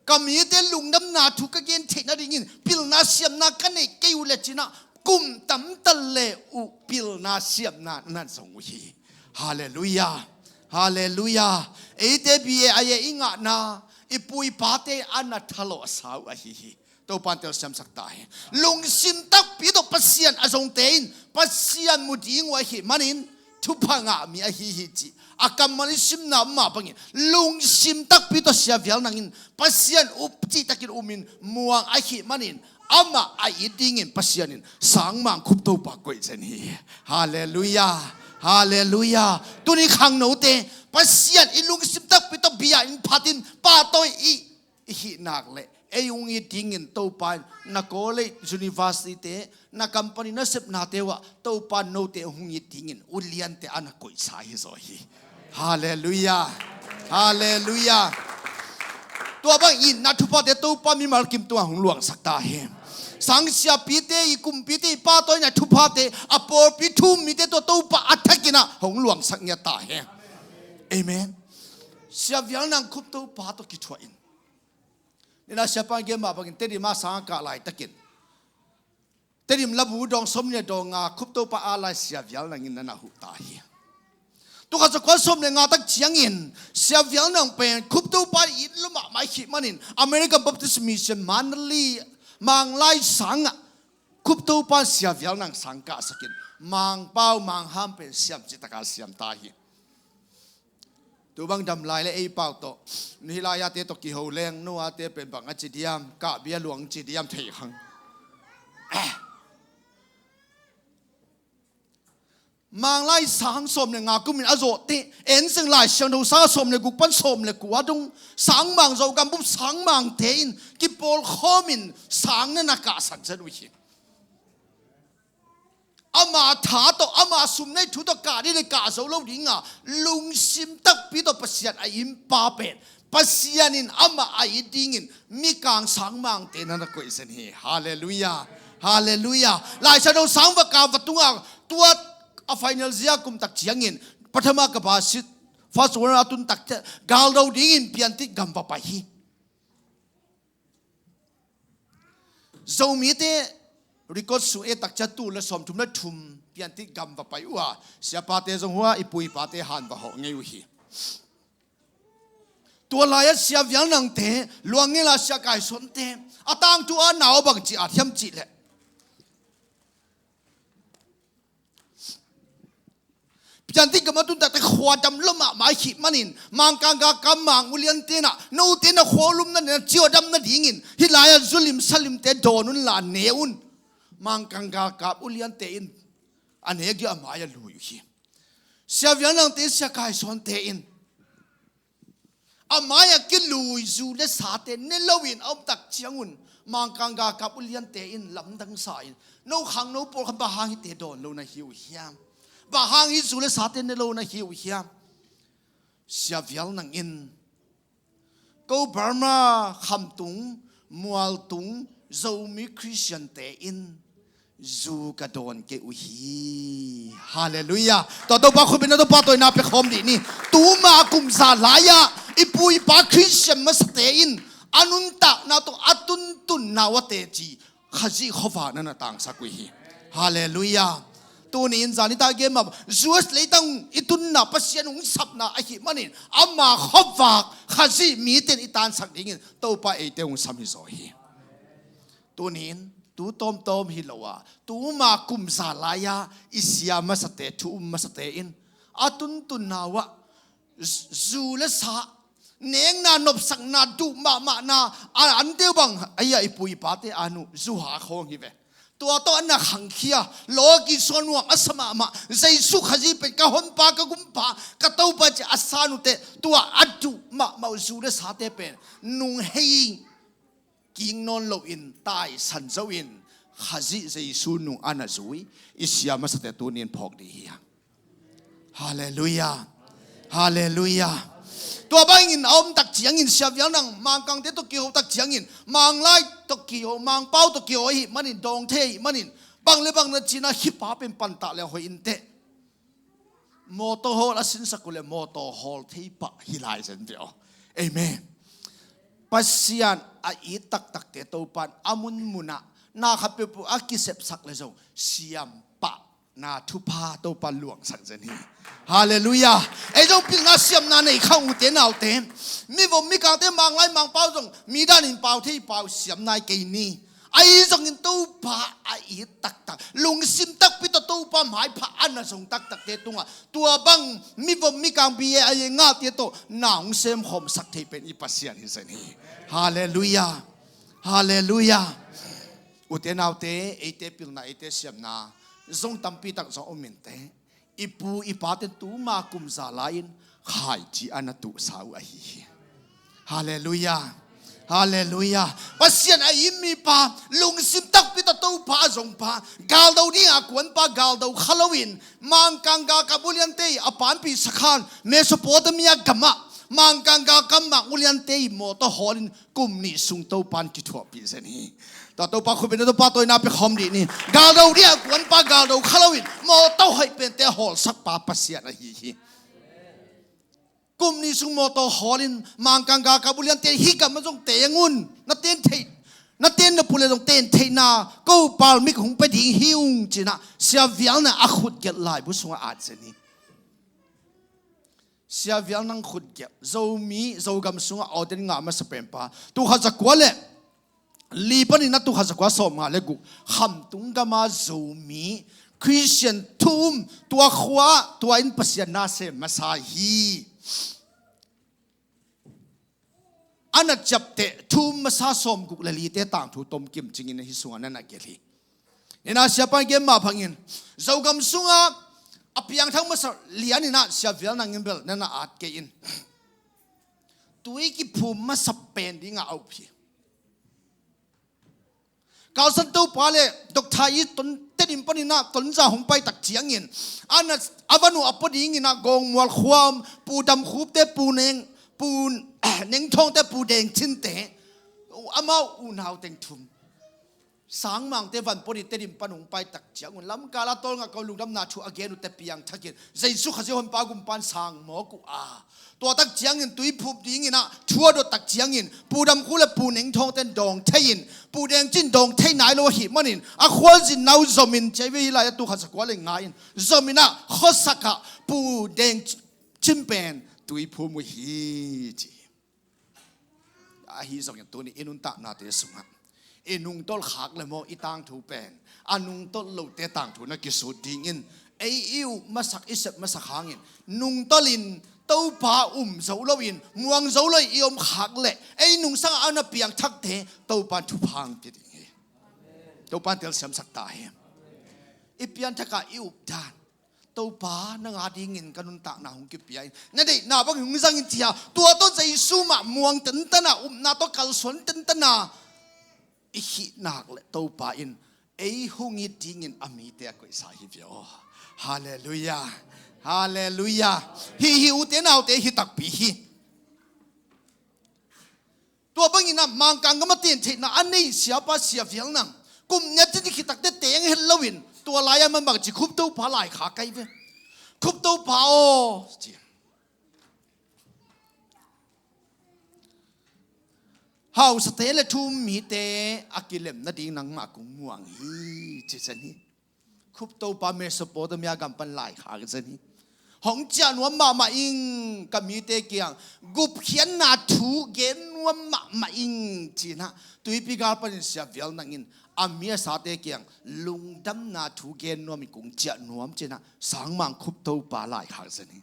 Ka mite lungdamna thu ka gen theih nadingin pilna siamna ka neih kei uh le cinah kum tamtal le uh pilna siamna na zong uh hi. Halleluiah. Halleluiah. Eite bia a i ngahna i pu i pate a na thalawhsa uh ahi hi. Topa in telsiamsak ta hi. Lungsim takpi tawh Pasian a zongte in Pasian mu ding uh ahih manin thupha ngah mi ahi hi cih a kammal i simna mah bangin lungsim takpi tawh Sia Vial Nang in Pasian up cihtakin umin muang ahih manin amah a it dingin Pasian in sangmang Khup Topa koih zen hi. Halleluiah. Halleluiah. Tuni khangnote Pasian i lungsim takpi tawh bia in phatin pahtawi i i hih nak le ei hong it dingin Topa in na college university te na company na sepnate uh ah Topa in note hong it dingin uliante a na koihsa hi zaw hi. Halleluiah. Halleluiah. Tua bang itna thuphate Topa mimal kim tungah hong luangsak ta hi. Sang siapite i kumpite i pahtawina thuphate a pawlpi thu um mite tua Topa a thakinah hong luangsak ngiat ta hi. Amen. Sia Vial Nang Khup Topa tawh kithuah in Nina siapa gen mah bangin Tedim a sang a kah laitakin Tedim labu dawng sawm nih le dawng nga Khup Topa a lai Sia Vial Nang in na na huh ta hi. Tul khat za kua sawm le nga tak ciangin Sia Vial Nang pen Khup Topa in it lua mahmah ahih manin American Baptist Mission Mandalay Manglai sangah Khup Topa Sia Vial Nang sang kahsakin Mangpau Mangham pen siam citaka siam ta hi. Tu bang dam lai le ei pau tawh, hih lai-ate tawh kiho leng nu-ate pen bang a ci diam, kahbia luang ci diam thei khang. Manglai sang sawm le nga kumin a zawhte, enseng Lai Siangtho sang sawm le guk pan sawm le kua dong sangmang Zogam bup sangmangte in kipawlkhawmin sang na na kahsak zet uh hi. Ama tha tawh, ama sum neih thu tawh kah ding le kah zo lo dinga lungsim takpi tawh Pasian a impa pen Pasian in amah a it dingin mikang sangmangte na na koih zen hi. Halleluiah. Halleluiah. Lai Siangtho sang va kah va tunga tua a final zia kum tak ciangin pathama ka ba sit first one a tun tak ciang galdo dingin piantit gam va pai hi. Zomite record sung e tak ciang tul le sawmthum le thum piantit gam va pai uh a, siapate zong hua i pu i pate han va hawh ngei uh hi. Tua lai-ah Sia Vial Nangte, Luang Ngel a Sia Kai Suante a tangthu a nau bang ci a thiam cih leh Tiantin gam a tun takte khua dam lua mahmah ahih manin, Mangkang galkap mang uliante in ah, note na khua ulumna, na ciaudamna dingin hih lai-ah zulim salimte dawn unla ne un. Mangkang galkap uliante in a nek ding a mai-ah lui uh hi. Sia Vial Nangte, Sia Kai Sawnte in a mai-ah kilui zu le sate ne loin a om tak ciangun, Mangkang galkap uliante in lamdang sa-in, "No khangno pawlkhat, bang hang hihte dawn lo na hi uh hiam? Bang hang hih zu le sate ne lo na hi uh hiam?" Sia Vial Nang in, "Ko Burma khamtung, mualtung Zomi Khristiante in zu ka dawn kei uh hi." Halleluiah. Tua Topa khut beng, Topa tawh na pia khawm dih ni. Tuma kum za lai-ah i pu i pa Khristian masate in a nuntakna tawh a tuntunna uh a teci Khazih khuavak na na tangsak uh hi. Halleluiah. Tuni in zan i tak gen mah, U S leitang i tunna Pasian hong sapna ahih manin, ama khuavak Khazih mite in i tansak dingin Topa eite hong sam hi zaw hi. Tuni in tu tawmtawm hi lo a, tuma kum za lai-a i sia masate, thu um masate in a tuntunna uh ah zu le sa, nekna, nopsakna, duh mahmahna, a an deuh bang, ahi a, i pu i pate a nu zu ha khawng hi ve. Tua tawh a na khangkhia, lawki suan nuam a sa mahmah, Jesu Khazih pen ka honpa, ka gumpa, ka Topa ci a san uh teh, tua a duh mahmah uh zu le sate pen nung hei kik nawn loin taisan zo in, Khazih Jesu nung a na zui i sia masate tuni in phawk dih hi hang. Halleluiah. Halleluiah. Tua bangin a om tak ciangin, Sia Vial Nang Mangkangte tawh kiho tak ciangin, Manglai tawh kiho, Mangpau tawh kiho ahih manin, dawng thei ahih manin, bang le bang na cihna, hih pa pen pantah le hoih inteh. Mawtaw hawl a sinsak uh leh mawtaw hawl thei pah hi lai zen ve aw. Amen. Pasian a it taktakte Topa in a munmunah na khat peuhpeuh a kisepsak le zong siam pah na thupha Topa in luangsak zen hi. Halleluiah. Ei zong pilna siamna nei khang, ute naute. Mivom mikangte, Manglai Mangpau zong mi danin pau thei pau siam nai kei ni. Ahi zongin Topa a it taktak, lungsim takpi tawh Topa maipha a na zong taktakte tungah, tua bang mivom mikang, bia a ngalte tawh na hong semkhawmsak thei pen i Pasian hi zen hi. Halleluiah. Halleluiah. Ute naute, eite pilna, eite siamna zong tampi tak zong om inteh. I pu i pate tuma kum za lai-in khaici a na tuhsa uh ahi hi. Halleluiah. Halleluiah. Pasian a it mipa, lungsim takpi tawh Topa a zongpa, galdo dinga kuanpa, galdo kha loin Mangkang galkap uliante a panpih sakhan Mesopotamia gamah Mangkang galkap mang uliante mawtaw hawlin kum nih sung Topa in kithuahpih zen hi. Tua Topa khut beng, Topa tawh na pia khawm dih ni. Galdo dinga kuanpa, galdo kha loin mawtaw hoih pente a hawlsakpa Pasian ahi hi. Kum nih sung mawtaw hawlin Mangkang galkap uliante, hih gamah zong teng un, na ten theih, na ten na pule zong ten theihna ko palmik hong pia ding hi ung, ci-in ah Sia Vial Nang a khutgelh laibu sungah at zen hi. Sia Vial Nang khutgelh, Zomi, Zogam sungah ordain ngah masa penpa, tul khat za kua le li panin ah tul khat za kua sawmnga le guk, khamtung gama Zomi Khristian thu um, tua khua, tua in Pasian na sem masa hi. A na ciapteh thu um masa sawmguk le lite tangthu tomkim cingin hih sungah na na gelh hi. Nena siapa in gen mah bangin, Zogam sungah a piangthak masa lianin ah Sia Vial Nang in bel na na at kei in. Tui kiphum masa pen dingah a up hi. Kalsan Topa le Doctor E. Tedim panin ah Tonzang hong pai tak ciangin, a na, a van uh a pua dingin ah Gawngmual khua, Pu Dam Khup te, Pu Neng, Pu Neng Thawng te, Pu Deng Cin te, amau unau teng thum. Sangmangte van pua ding Tedim pan hong pai tak ciangun, lamkal a tawlnga ko lungdamna thu a gen uh te piangthakin, Jesu Khazih honpa gumpa in sang mawk uh a, tua tak ciangin tui phum dingin ah thu a dot tak ciangin, Pu Dam Khup le Pu Neng Thawng ten dawng thei in, Pu Deng Cin dawng thei nai lo ahih manin, a khualzinna uh zomin, cei ve hi lai a, tul khat za kua le nga in zomin ah khuasak ah Pu Deng Cin pen tui phum uh hi, ci. Ahi zongin tuni i nuntaknate sungah i nungtolh khak le maw, i tangthu pen a nungtolh lote tangthu na kisut dingin Ei i up masak, i sep masak hangin nungtolhin Topa um zo loin muang zo lo i om khak leh ei nungsangah a na piangthakte Topa in thupha hong pia ding hi. Topa in telsiamsak ta hi. I pianthakah i updan, Topa nang a dingin ka nuntakna hong kipia in, na deihna bang hong zangin, ci-a tua tawh Jesu mah muang tentana, upna tawh kalsuan tentana i khih nak leh Topa in ei hong it dingin a mite a koihsa hi ve aw. Halleluiah. Halleluiah. Hih hi, ute naute, hi takpi hi. Tua bangin ah Mangkang gam a ten theihna a nei siapa Sia Vial Nang, kum nih a cin i khit takte teng het loin tua lai-ah man bangci, Khup Topa laikhak ka hi ve. Khup Topa aw, ci. Hausate le thu um mite a kilem nading nangmah kong muang hi, ci zen hi. Khup Topa Mesopotamia gam pan laikhak zen hi. Hong ciah nuam mahmah ing, ka mite kiang gupkhiatna thu gen nuam mahmah ing, ci-in ah Tuipi Gal panin Sia Vial Nang in a mi a sate kiang lungdamna thu gen nuamin kong ciah nuam, ci-in ah Sangmang Khup Topa laikhak zen hi.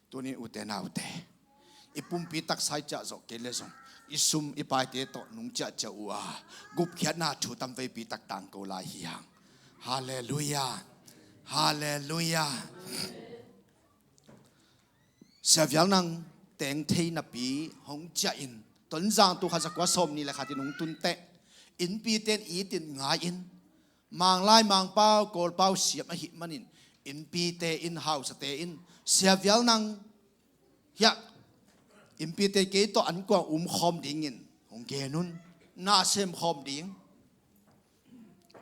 Tuni ute naute, i pumpi taksa i ciah zawh kei leh zong i sum i paite tawh nung ciahciah uh a, gupkhiatna thu tamveipi tak tangko lai hi hang. Halleluiah. Halleluiah. Sia Vial Nang teng thei napi hong ciah in, Tonzang tu khat za kua sawmnih le khat in hong tun teh, innpite in it in ngai in, Manglai Mangpau Kawlpau siam ahih manin, innpite in, hausate in Sia Vial Nang hiah, innpite kei tawh an kuang umkhawm dingin hong gen un, na semkhawm ding.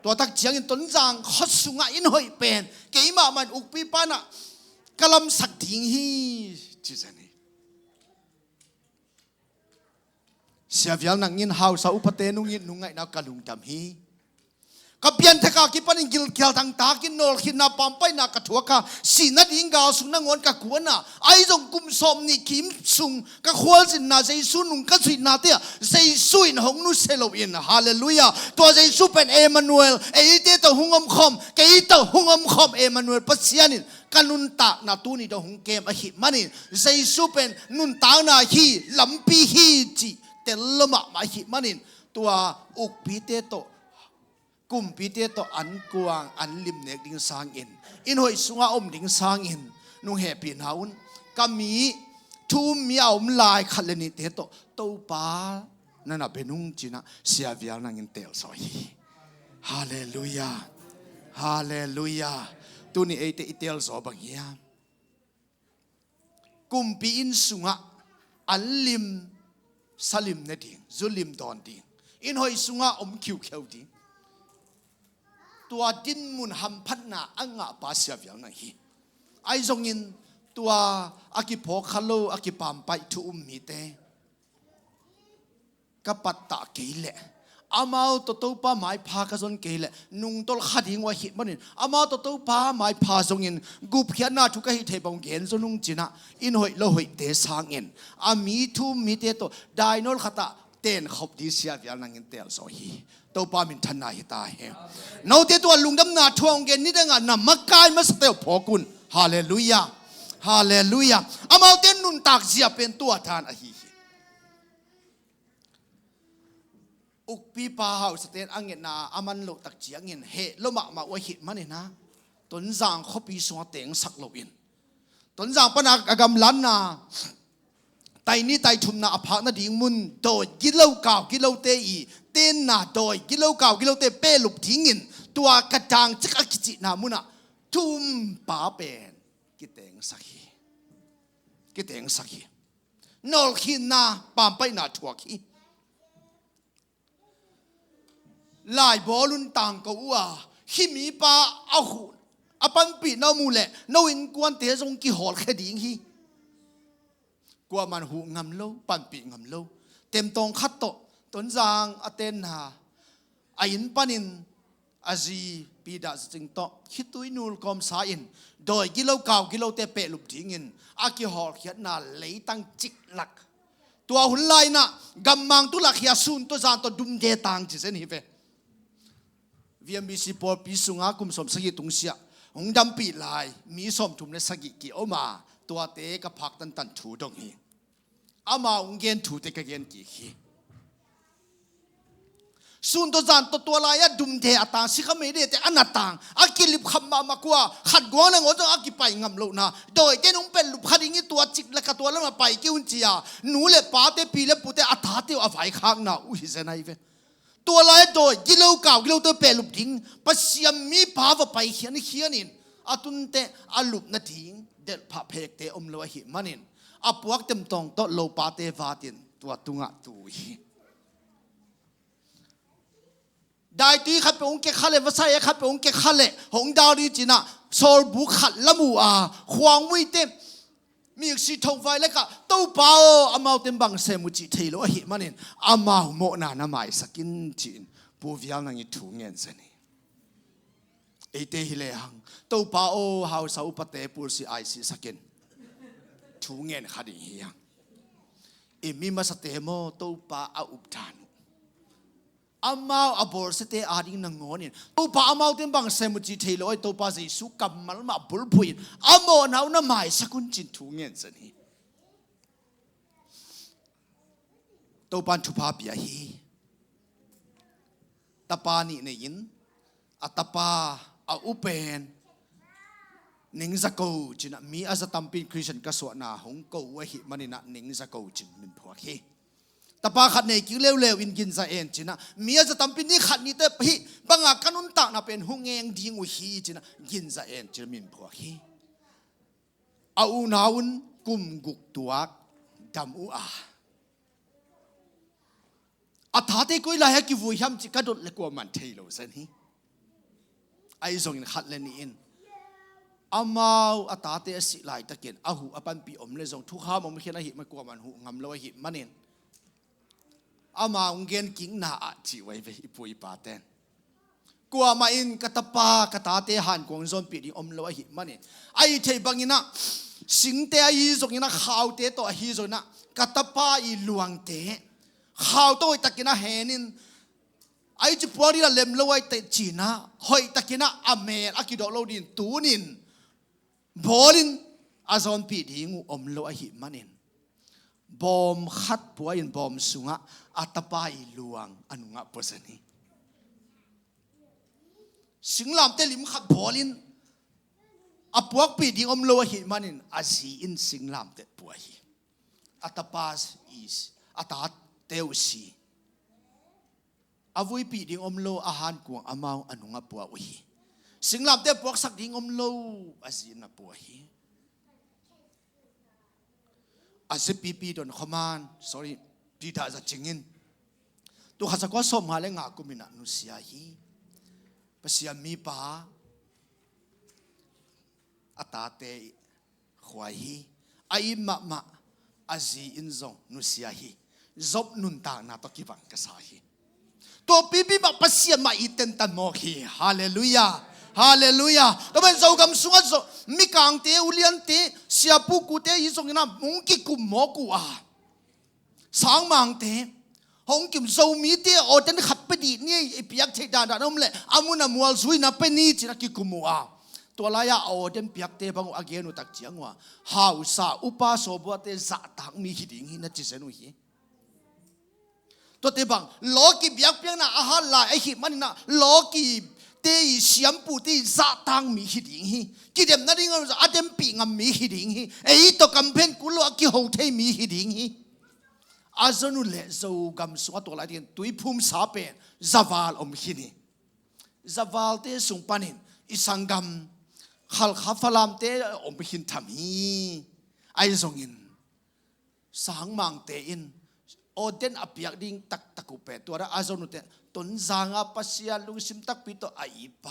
Tua tak ciangin Tonzang khua sungah inn hoih pen keimah mah in ukpipa in ah ka lamsak ding hi, ci zen hi. Sia Vial Nang in hausa upate nung it nung ngaihna uh ka lungdam hi. Ka pianthak a kipanin gilkial dangtakin nawlkhinna pampaihna ka thuak a, sih nading gal sung nangawn ka kuan a, ahi zong kum sawmnih kim sung ka khualzinna, Jesu nung ka zuihnate ah Jesu in hong nusia loin, halleluiah, tua Jesu pen Emmanuel, eite tawh hong omkhawm, kei tawh hong omkhawm Emmanuel Pasian in ka nuntakna tuni dong hong kem ahih manin, Jesu pen nuntakna hi, lampi hi cih tel lo mahmah ahih manin, tua ukpite tawh, kumpite tawh an kuang an lim nek ding sangin, inn hoih sungah om ding sangin nong hehpihna un, ka mi, thu um mi a om lai khat le nihte tawh Topa na na bia nung, ci-in ah Sia Vial Nang in teel zaw hi. Halleluiah. Halleluiah. Tuni eite i teel zaw bang hiam? Kumpi inn sungah an lim, salim ne ding, zulim dawn ding, inn hoih sungah om khiukheu ding, tua dinmun hamphatna a ngahpa Sia Vial Nang hi. Ahi zongin tua a kiphawk kha lo, a kipampaih thu um mite ka pattah kei leh, amau tawh Topa maipha ka zon kei leh, nungtolh kha ding uh ahih manin, amau tawh Topa maipha zongin gupkhiatna thu ka hih theih bang gen zaw nung, ci-in ah inn hoih lo hoihte sangin, a mi thu um mite tawh dainawl khatah tenkhop ding Sia Vial Nang in teel zaw hi. Topa minthanna hi ta hen. Note tua lungdamna thu hong gen ni dangah na makai masate uh phawk un. Halleluiah. Halleluiah. Amaute nuntak zia pen tua dan ahi hi. Ukpipa hausate in a ngetna a man loh tak ciangin heh lo mahmah uh ahih manin ah, Tonzang khuapi sungah tengsak loin, Tonzang pan a gamlatna, tai nih tai thumna a phak nading mun, dawi gilo kau gilote i tenna, dawi gilo kau gilote pehlup dingin tua ka dangcik a kicihna munah thu umpa pen kitengsak hi. Kitengsak hi. Nawlkhinna pampaihna thuak hi. Laibawl un tangko uh a, hih mipa a huh, a panpihna uh muh leh no innkuante zong kihawlkhia ding hi. Kuamah in huh ngam lo, panpih ngam lo. Temtawng khat tawh Tonzang a tenna, a inn panin a zi Pi Dah Za Cing tawh khitui nul kawmsa in dawi gilo kau gilote pehlup dingin a kihawlkhiatna leitang ciklak. Tua hun lai-in ah gammang tu lakhia sun tawh zan tawh dumde tang ci zen hi ve. P M B C pawlpi sunga kum sawm sagih tungsiah hong dampih lai mi sawmthum le sagih ki-om a, tuate ka phak tantan thu dong hi. Ama hong gen thute ka gen kik hi. Sun tawh zan tawh tua lai-ah dumte a tang, sikha meidete a na tang, a kilip khap mahmah kua, khat guang le ngawn zong a kipai ngam lohna, dawite nong pellup kha ding hi, tua cik le ka tua lamah pai kei un ci-a, nu le pate, pi le pute, a tate uh a vaikhakna uh hi zen ahi ve. Tua lai-ah dawi gilo, kau gilo tawh pellup ding Pasian mipa va pai khiankhian in, a tunte a lupna ding delhphah phekte om lo ahih manin, a puak temtawng tawh lopate vatin tua tungah tu hi. Daitui khat peuh hong kekha leh, vasai khat peuh hong kekha leh, hong dau ding cinah, sawlbuk khat la mu a, khuangmuite, miksi tho vai lekah, Topa aw, amaute bang sem uh cih thei lo ahih manin, amau mawhna na maisak in, ci-in Pu Vial Nang i thu ngen zen hi. Eite hi lehang, Topa aw, hausa upate pulsi aisisak in, thu ngen kha ding hi hang. I mi masate maw, Topa a updan uh, amau a bawlsiate ading nangawn in, Topa amaute bang sem uh cih thei lo ahi, Topa Jesu kammal mah bulphuh in, a mawhna uh na maisak un, ci-in thu ngen zen hi. Topa in thupha pia hi. Tapa nih nei-in, a tapa a upen Ningza Ko cinah, mi a za tampi in Christian ka suahna hong ko uh ahih maninah Ningza Ko ci-in min phuak hi. Tapa khat nei kik leuleu in Ginza En cinah, mi a za tampi ni khat nite hih banga ka nuntakna pen hong eng ding uh hi cinah, Ginza En cinah min phuak hi. A unau un kum guk tuak dam uh a, a tate koi lai-ah kivui hiam cih ka dot le kuaman thei lo zen hi. Ahi zongin khat le nih in, amau a tate a sih laitakin a huh a panpih om le zong, thukham om khian ahih man kuaman huh ngam lo ahih manin, ama hong gen kikna ah cih uh ahi ve, i pu i paten. Kuamah in ka tapa, ka tate hankuang zawnpih ding om lo ahih manin, a i theih banginah, singte ahi zonginah, khaute tawh ahi zonginah, ka tapa i luangte khau tawh hoihtakin a henin, a i ci puak ding a lem lo ahi teh cinah, hoihtakinah a mel a kidawh lo dingin tunin bawlin a zawnpih ding uh om lo ahih manin, bawm khat pua-in bawm sungah a tapa i luang a nungah pua zen hi. Singlamteh lim khat bawlin a puakpih ding om lo ahih manin, a zi in singlamteh pua hi. A tapa i, a tate uh si. A vuipih ding om lo, a hankuang amau a nungah pua uh hi. Singlamteh puaksak ding om lo, a zi in a pua hi. A zipipi don khoman, sorry, Peter za cingin, tul khat za kua sawmnga le nga kuminah nusia hi. Pasian mipa, a tate khuai hi. A it mahmah, a zi in zong nusia hi. Job nuntakna tawh kibang ka sa hi. Tua pipi mah Pasian mah i tentan mawk hi. Halleluiah. Halleluiah. Tua pen Zogam sungah Zo, mikangte, uliante, siapukute i zonginah hong kikum mawk uh a, sangmangte hong kim, Zomite ordain khat pia dih ni, i piak theih dandan om leh a mun a mual zui na pia ni, ci-in a kikum uh a, tua lai-ah a ordain piakte bang uh a gen uh tak ciang uh a, hausa upa sawbuate zahtak mi hi ding hi, na ci zen uh hi. Tuate bang lawki biakpiakna a hat lai ahih maninah, lawkite i, siampute i zahtak mi hi ding hi. Kidemna ding a dempih ngam mi hi ding hi. Ei tawh kamphen kul lo a kiho thei mi hi ding hi. A zon uh leh Zogam sungah tua lai dingin tuiphumsa pen zaval om khin hi. Zavalte sung panin i sanggam Khalkha Falamte om khin tham hi. Ahi zongin sangmangte in ordain a piak ding taktak uh pen, tua dah a zon uh teh Tonzang a Pasian lungsim takpi tawh a itpa,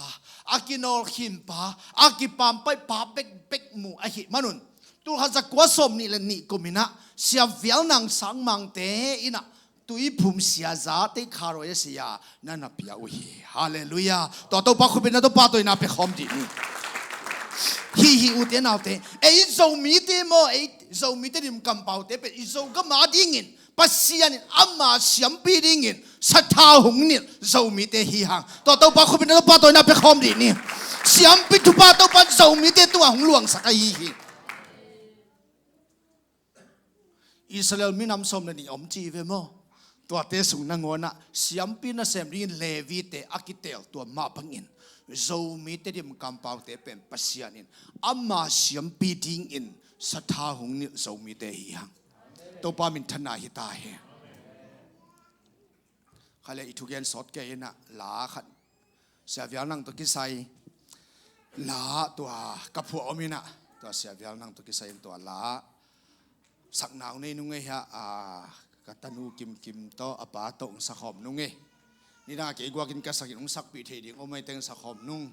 a kinawlkhinpa, a kipampaihpa bekbek mu ahih manun, tul khat za kua sawmnih le nih kuminah Sia Vial Nang sangmangte innah tuiphum sia za, tei kharoi a sia na na pia uh hi. Halleluiah. Tua Topa khut beng, na Topa tawh i na pia khawm dih ni. Hih hi, ute naute, ei Zomite maw, ei Zomite dim kampaute pen i Zogam a dingin Pasian in ama siampi dingin sathau hong nilh Zomite hi hang. Tua Topa khut beng in Topa tawina pia khawm dih ni. Siampi thupha Topa in Zomite tungah hong luangsak ahi hi. Israel minam sawm le nih om ci ve maw? Tuate sung nangawnah siampi nasem dingin Levite a kiteel tua mah bangin Zomite dim kampaute pen Pasian in ama siampi dingin sathau hong nilh Zomite hi hang. Topa minthanna hi ta hen. Kha le i thugen sawt kei inah la khat Sia Vial Nang tawh kisai la tua ka phuah om inah, tua Sia Vial Nang tawh kisai in tua la sakna hong nei nung ei hia, a, ka tanu Kim Kim tawh a pa tawh hong sakhawm nung ei. Nidang a kei guakin ka sakin hong sakpih thei ding om ei teng sakhawm nung.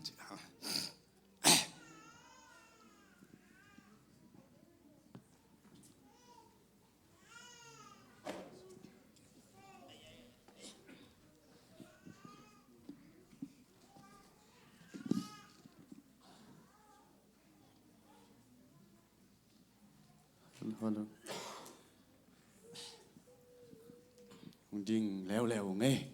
Hong ding leuleu ung ei.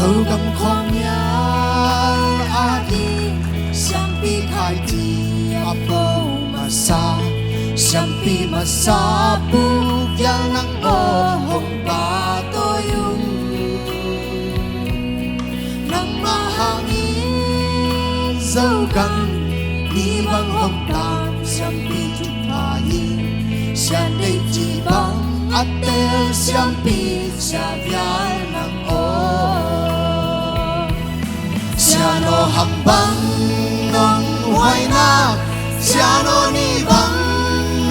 Zogam khuamial a ding siampi khaiti a po masa, siampi masa Pu Vial Nang aw hong pahtawi ung. Nangmah hangin Zogam ni bang hong tam siampi thupha hi. Sian deih cih bang a tel siampi Sia Vial Nang aw. Sian aw ham bang nong huaina, Sian aw ni bang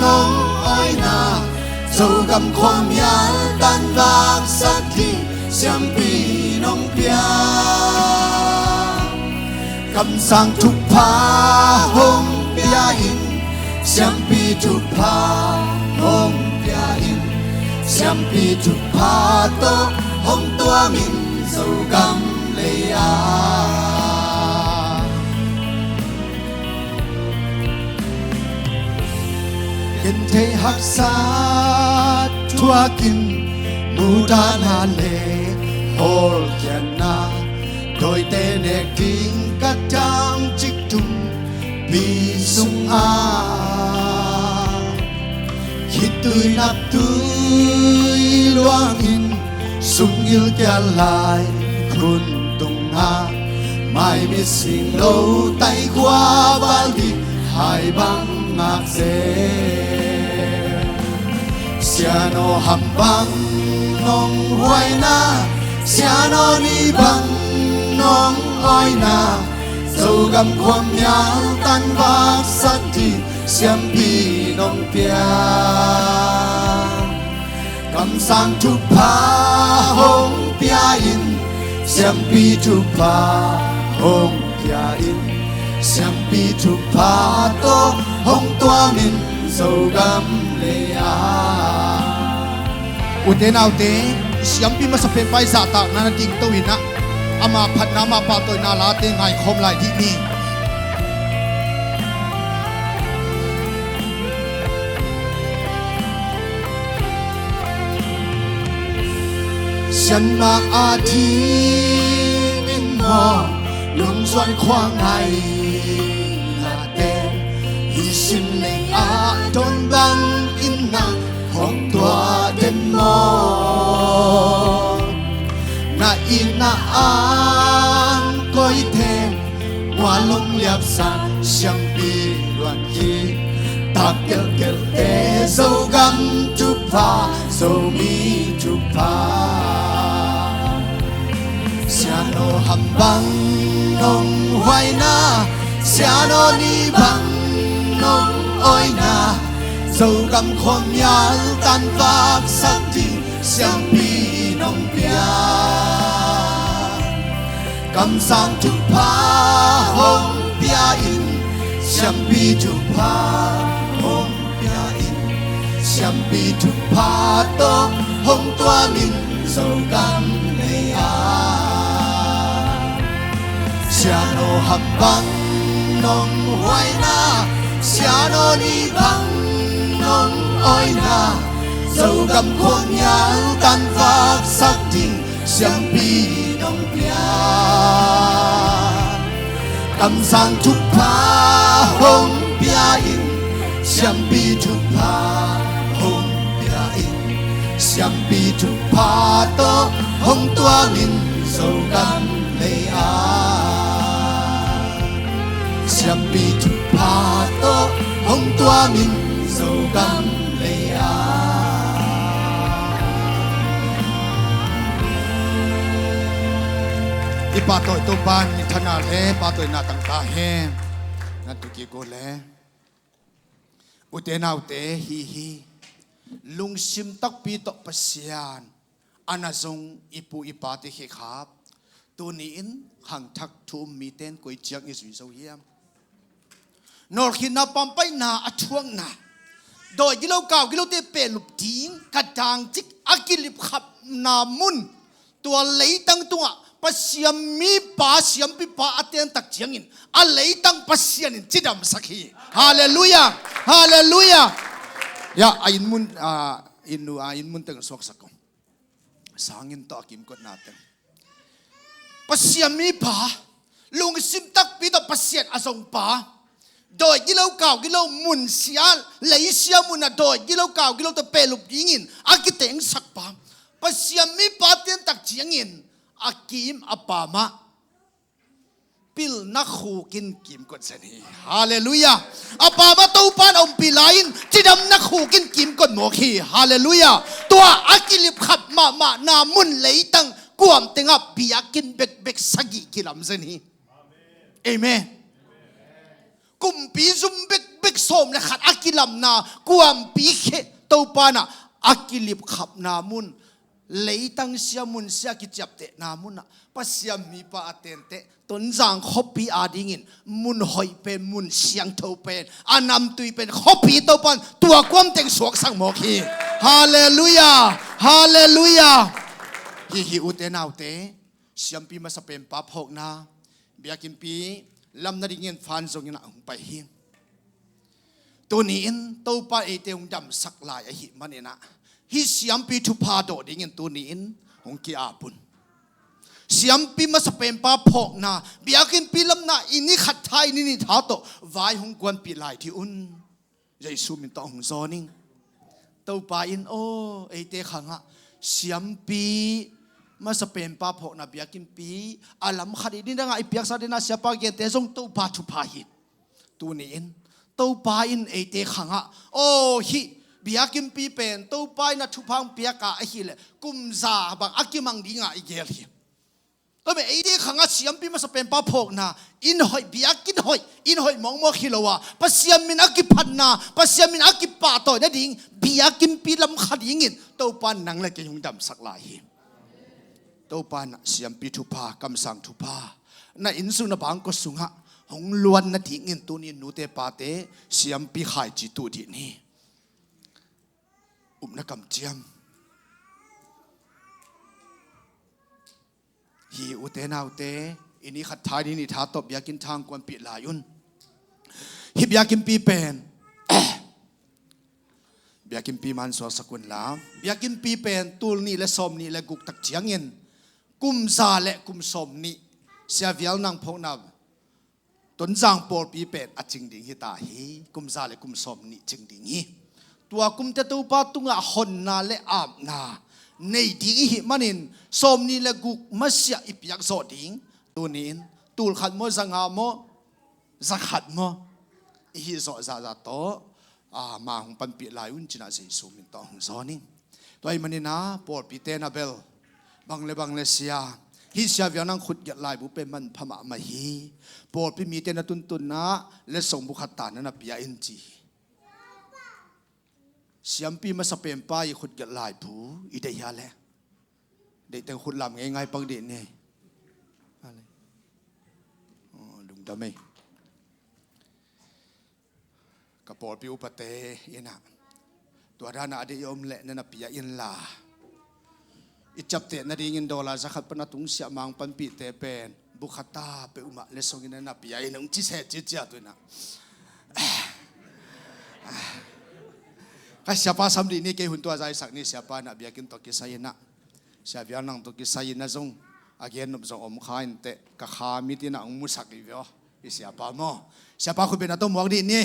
nong awina, Zogam khuamial tan vaksak ding siampi nong pia. Kamsang thupha hong pia in, siampi thupha hong pia in, siampi thupha tawh hong tuam in Zogam lei-a. Genthei haksa thuakin mudahna le hawlkhiatna, dawite nek ding ka tangcik tumpi sungah khitui naptui luangin sumgil kia lai khun tungah, maimit singlo taikhua val ding hai bang ngak zel. Sian aw ham bang nong huaina, Sian aw ni bang nong awina, Zogam khuamial tan vaksak ding siampi nong pia. Kamsang thupha hong pia in, siampi thupha hong pia in, siampi thupha tawh hong tuam in Zogam lei-a. Ute naute, siampi masa pek pai zahtakna na dingto inah, ama phatna ama pahtawina late ngaikhawm lai dih ni. Sianmah a dingin maw, lungzuan khua ngai nate, i sim lei ah dawn bangin na hong tuah den maw? Na itna ang kawite, mual hong liapsak siampi luan hi. Tak gelhgelhte Zogam thupha, Zomi thupha. Sian Nô Ham bang nong huaina, Sia Nô Ni bang nong awina, Zogam khuamial tanvaksak ding siampi nong pia. Kamsang thupha hong pia in, siampi thupha hong pia in, siampi thupha tawh hong tuamin Zogam lei-a. Sia Nô Ham bang nong huaina, Sia Nô Ni bang nong awina, Zogam khuamial tanvaksak ding siampi nong pia. Kamsang thupha hong pia in, siampi thupha hong pia in, siampi thupha tawh hong tuamin Zogam lei-a. Siampi thupha tawh hong tuamin Zogam lei-a. I pahtawi Topa in minthanna le pahtawina tangta hen. Nan tu kik uh le. Ute naute, hi hi lungsim takpi tawh Pasian a na zong i pu i pate khekkhap tuni-in khangthak thu um mite in koi ciang i zui zo hiam? Nawlkhinna, pampaihna, a thuakna, dawi gilo kau gilote pehlup ding ka dangcik a kilipkhapna mun, tua leitang tungah Pasian mipa, siampipa a tentak ciangin a leitang Pasian in cidamsak hi. Halleluiah. Halleluiah. Ya, a inn mun, a inn, a inn mun teng suaksak ko. Sanginn tawh a kimkotna teng. Pasian mipa, lungsim takpi tawh Pasian a zongpa, dawi gilo kau gilo mun sia, leisia munah dawi gilo kau gilo tawh pehlup dingin a kitengsakpa, Pasian mipa tentak ciangin a kim a pamah pilna khukin kimkot zen hi. Halleluiah. A pamah Topa in a umpih lai-in cidamna khukin kimkot mawk hi. Halleluiah. Tua a kilipkhap mahmahna mun leitang kuam tengah biakinn bekbek sagih kilam zen hi. Amen. Kumpi zum bekbek sawm le khat a kilamna kuampi kheh Topa in a kilipkhapna mun, leitang sia mun sia kiciaptehna munah Pasian mipa a tenteh Tonzang khuapi adingin mun hoih pen, mun siangtho pen, a namtui pen khuapi Topa in tua kuam teng suaksak mawk hi. Halleluiah. Halleluiah. Hi hi ute naute, siampi masa penpa phawkna biakinnpi lam nadingin fan zongin a hong pai hi. Tuni-in Topa eite hong damsak lai ahih maninah hih siampi thupha dawh dingin tuni-in hong ki-ap un. Siampi masa penpa phawkna biakinnpi lamna i ni khat tha, i ni nih tha tawh vai hong kuanpih lai dih un. Jesu min tawh hong zawn ing. Topa in aw eite khangah siampi masa penpa phawkna biakinnpi a lam khat i ni dangah i piaksa dena siapa gente zong Topa thupha hi. Tuni-in Topa in eite khangah aw hih biakinnpi pen Topa in a thupha hong piaka ahileh kum za bang a kimang dingah i gel hi. Tua mah eite khangah siampi masa penpa phawkna inn hoih, biakinn hoih, inn hoih mawkmawk hi lo a, Pasian min a kiphatna, Pasian min a kipahtawi nading biakinnpi lam kha dingin Topa in nang le kei hong damsak lai hi. Topa in siampi thupha, kamsang thupha na inn sung, na bangkua sungah hong luan nadingin tuni nute pate siampi khaici tuh dih ni. Upna kamciam. Hi ute naute, i ni khat tha, i ni nih tha tawh biakinn tha hong kuanpih lai un. Hih biakinnpi pen biakinnpi man suaksak unla, biakinnpi pen tul nih le sawm nih le guk tak ciangin kum za le kum sawm nih Sia Vial Nang phawkna Tonzang pawlpi pen a cing ding hi ta hi. Kum za le kum sawm nih cing ding hi. Tua kumte Topa tungah honna le apna nei ding i hih manin sawm nih le guk masiah i piak zawh ding. Tuni-in tul khat maw, za nga maw, za khat maw, i hih zawh zahzah tawh a, ma hong panpih lai un cinah Jesu min tawh hong zawn ing. Tua ahih maninah pawlpite na bel bang le bang le sia, Hih Sia Viau Nang khutgelh laibu pen manpha mahmah hi. Pawlpi mite na tuntunna letsong bu khat ta na na pia in ci hi. Siampi masa penpa i khutgelh laibu i deih hia leh? Deih teng khut lam ngeingai pak dih ni. Aw, lungdam ei. Ka pawlpi upate in ah, tua dan a deih om leh na na pia inla, i ciapteh nadingin dollar za khat pan a tungsiah Mang panpihte pen bu khat ta peuhmah letsong in na na pia in, hong ci se ci cia tu in ah. Ka siapa sam dih ni, kei hun tua zaisak ni, siapa in ah biakinn tawh kisai in ah, Sia Viau Nang tawh kisai in ah zong a gen nop zong om kha in teh, ka kha mit in ah hong musak hi ve aw. I siapa maw? Siapa khut beng na tawh muak dih ni.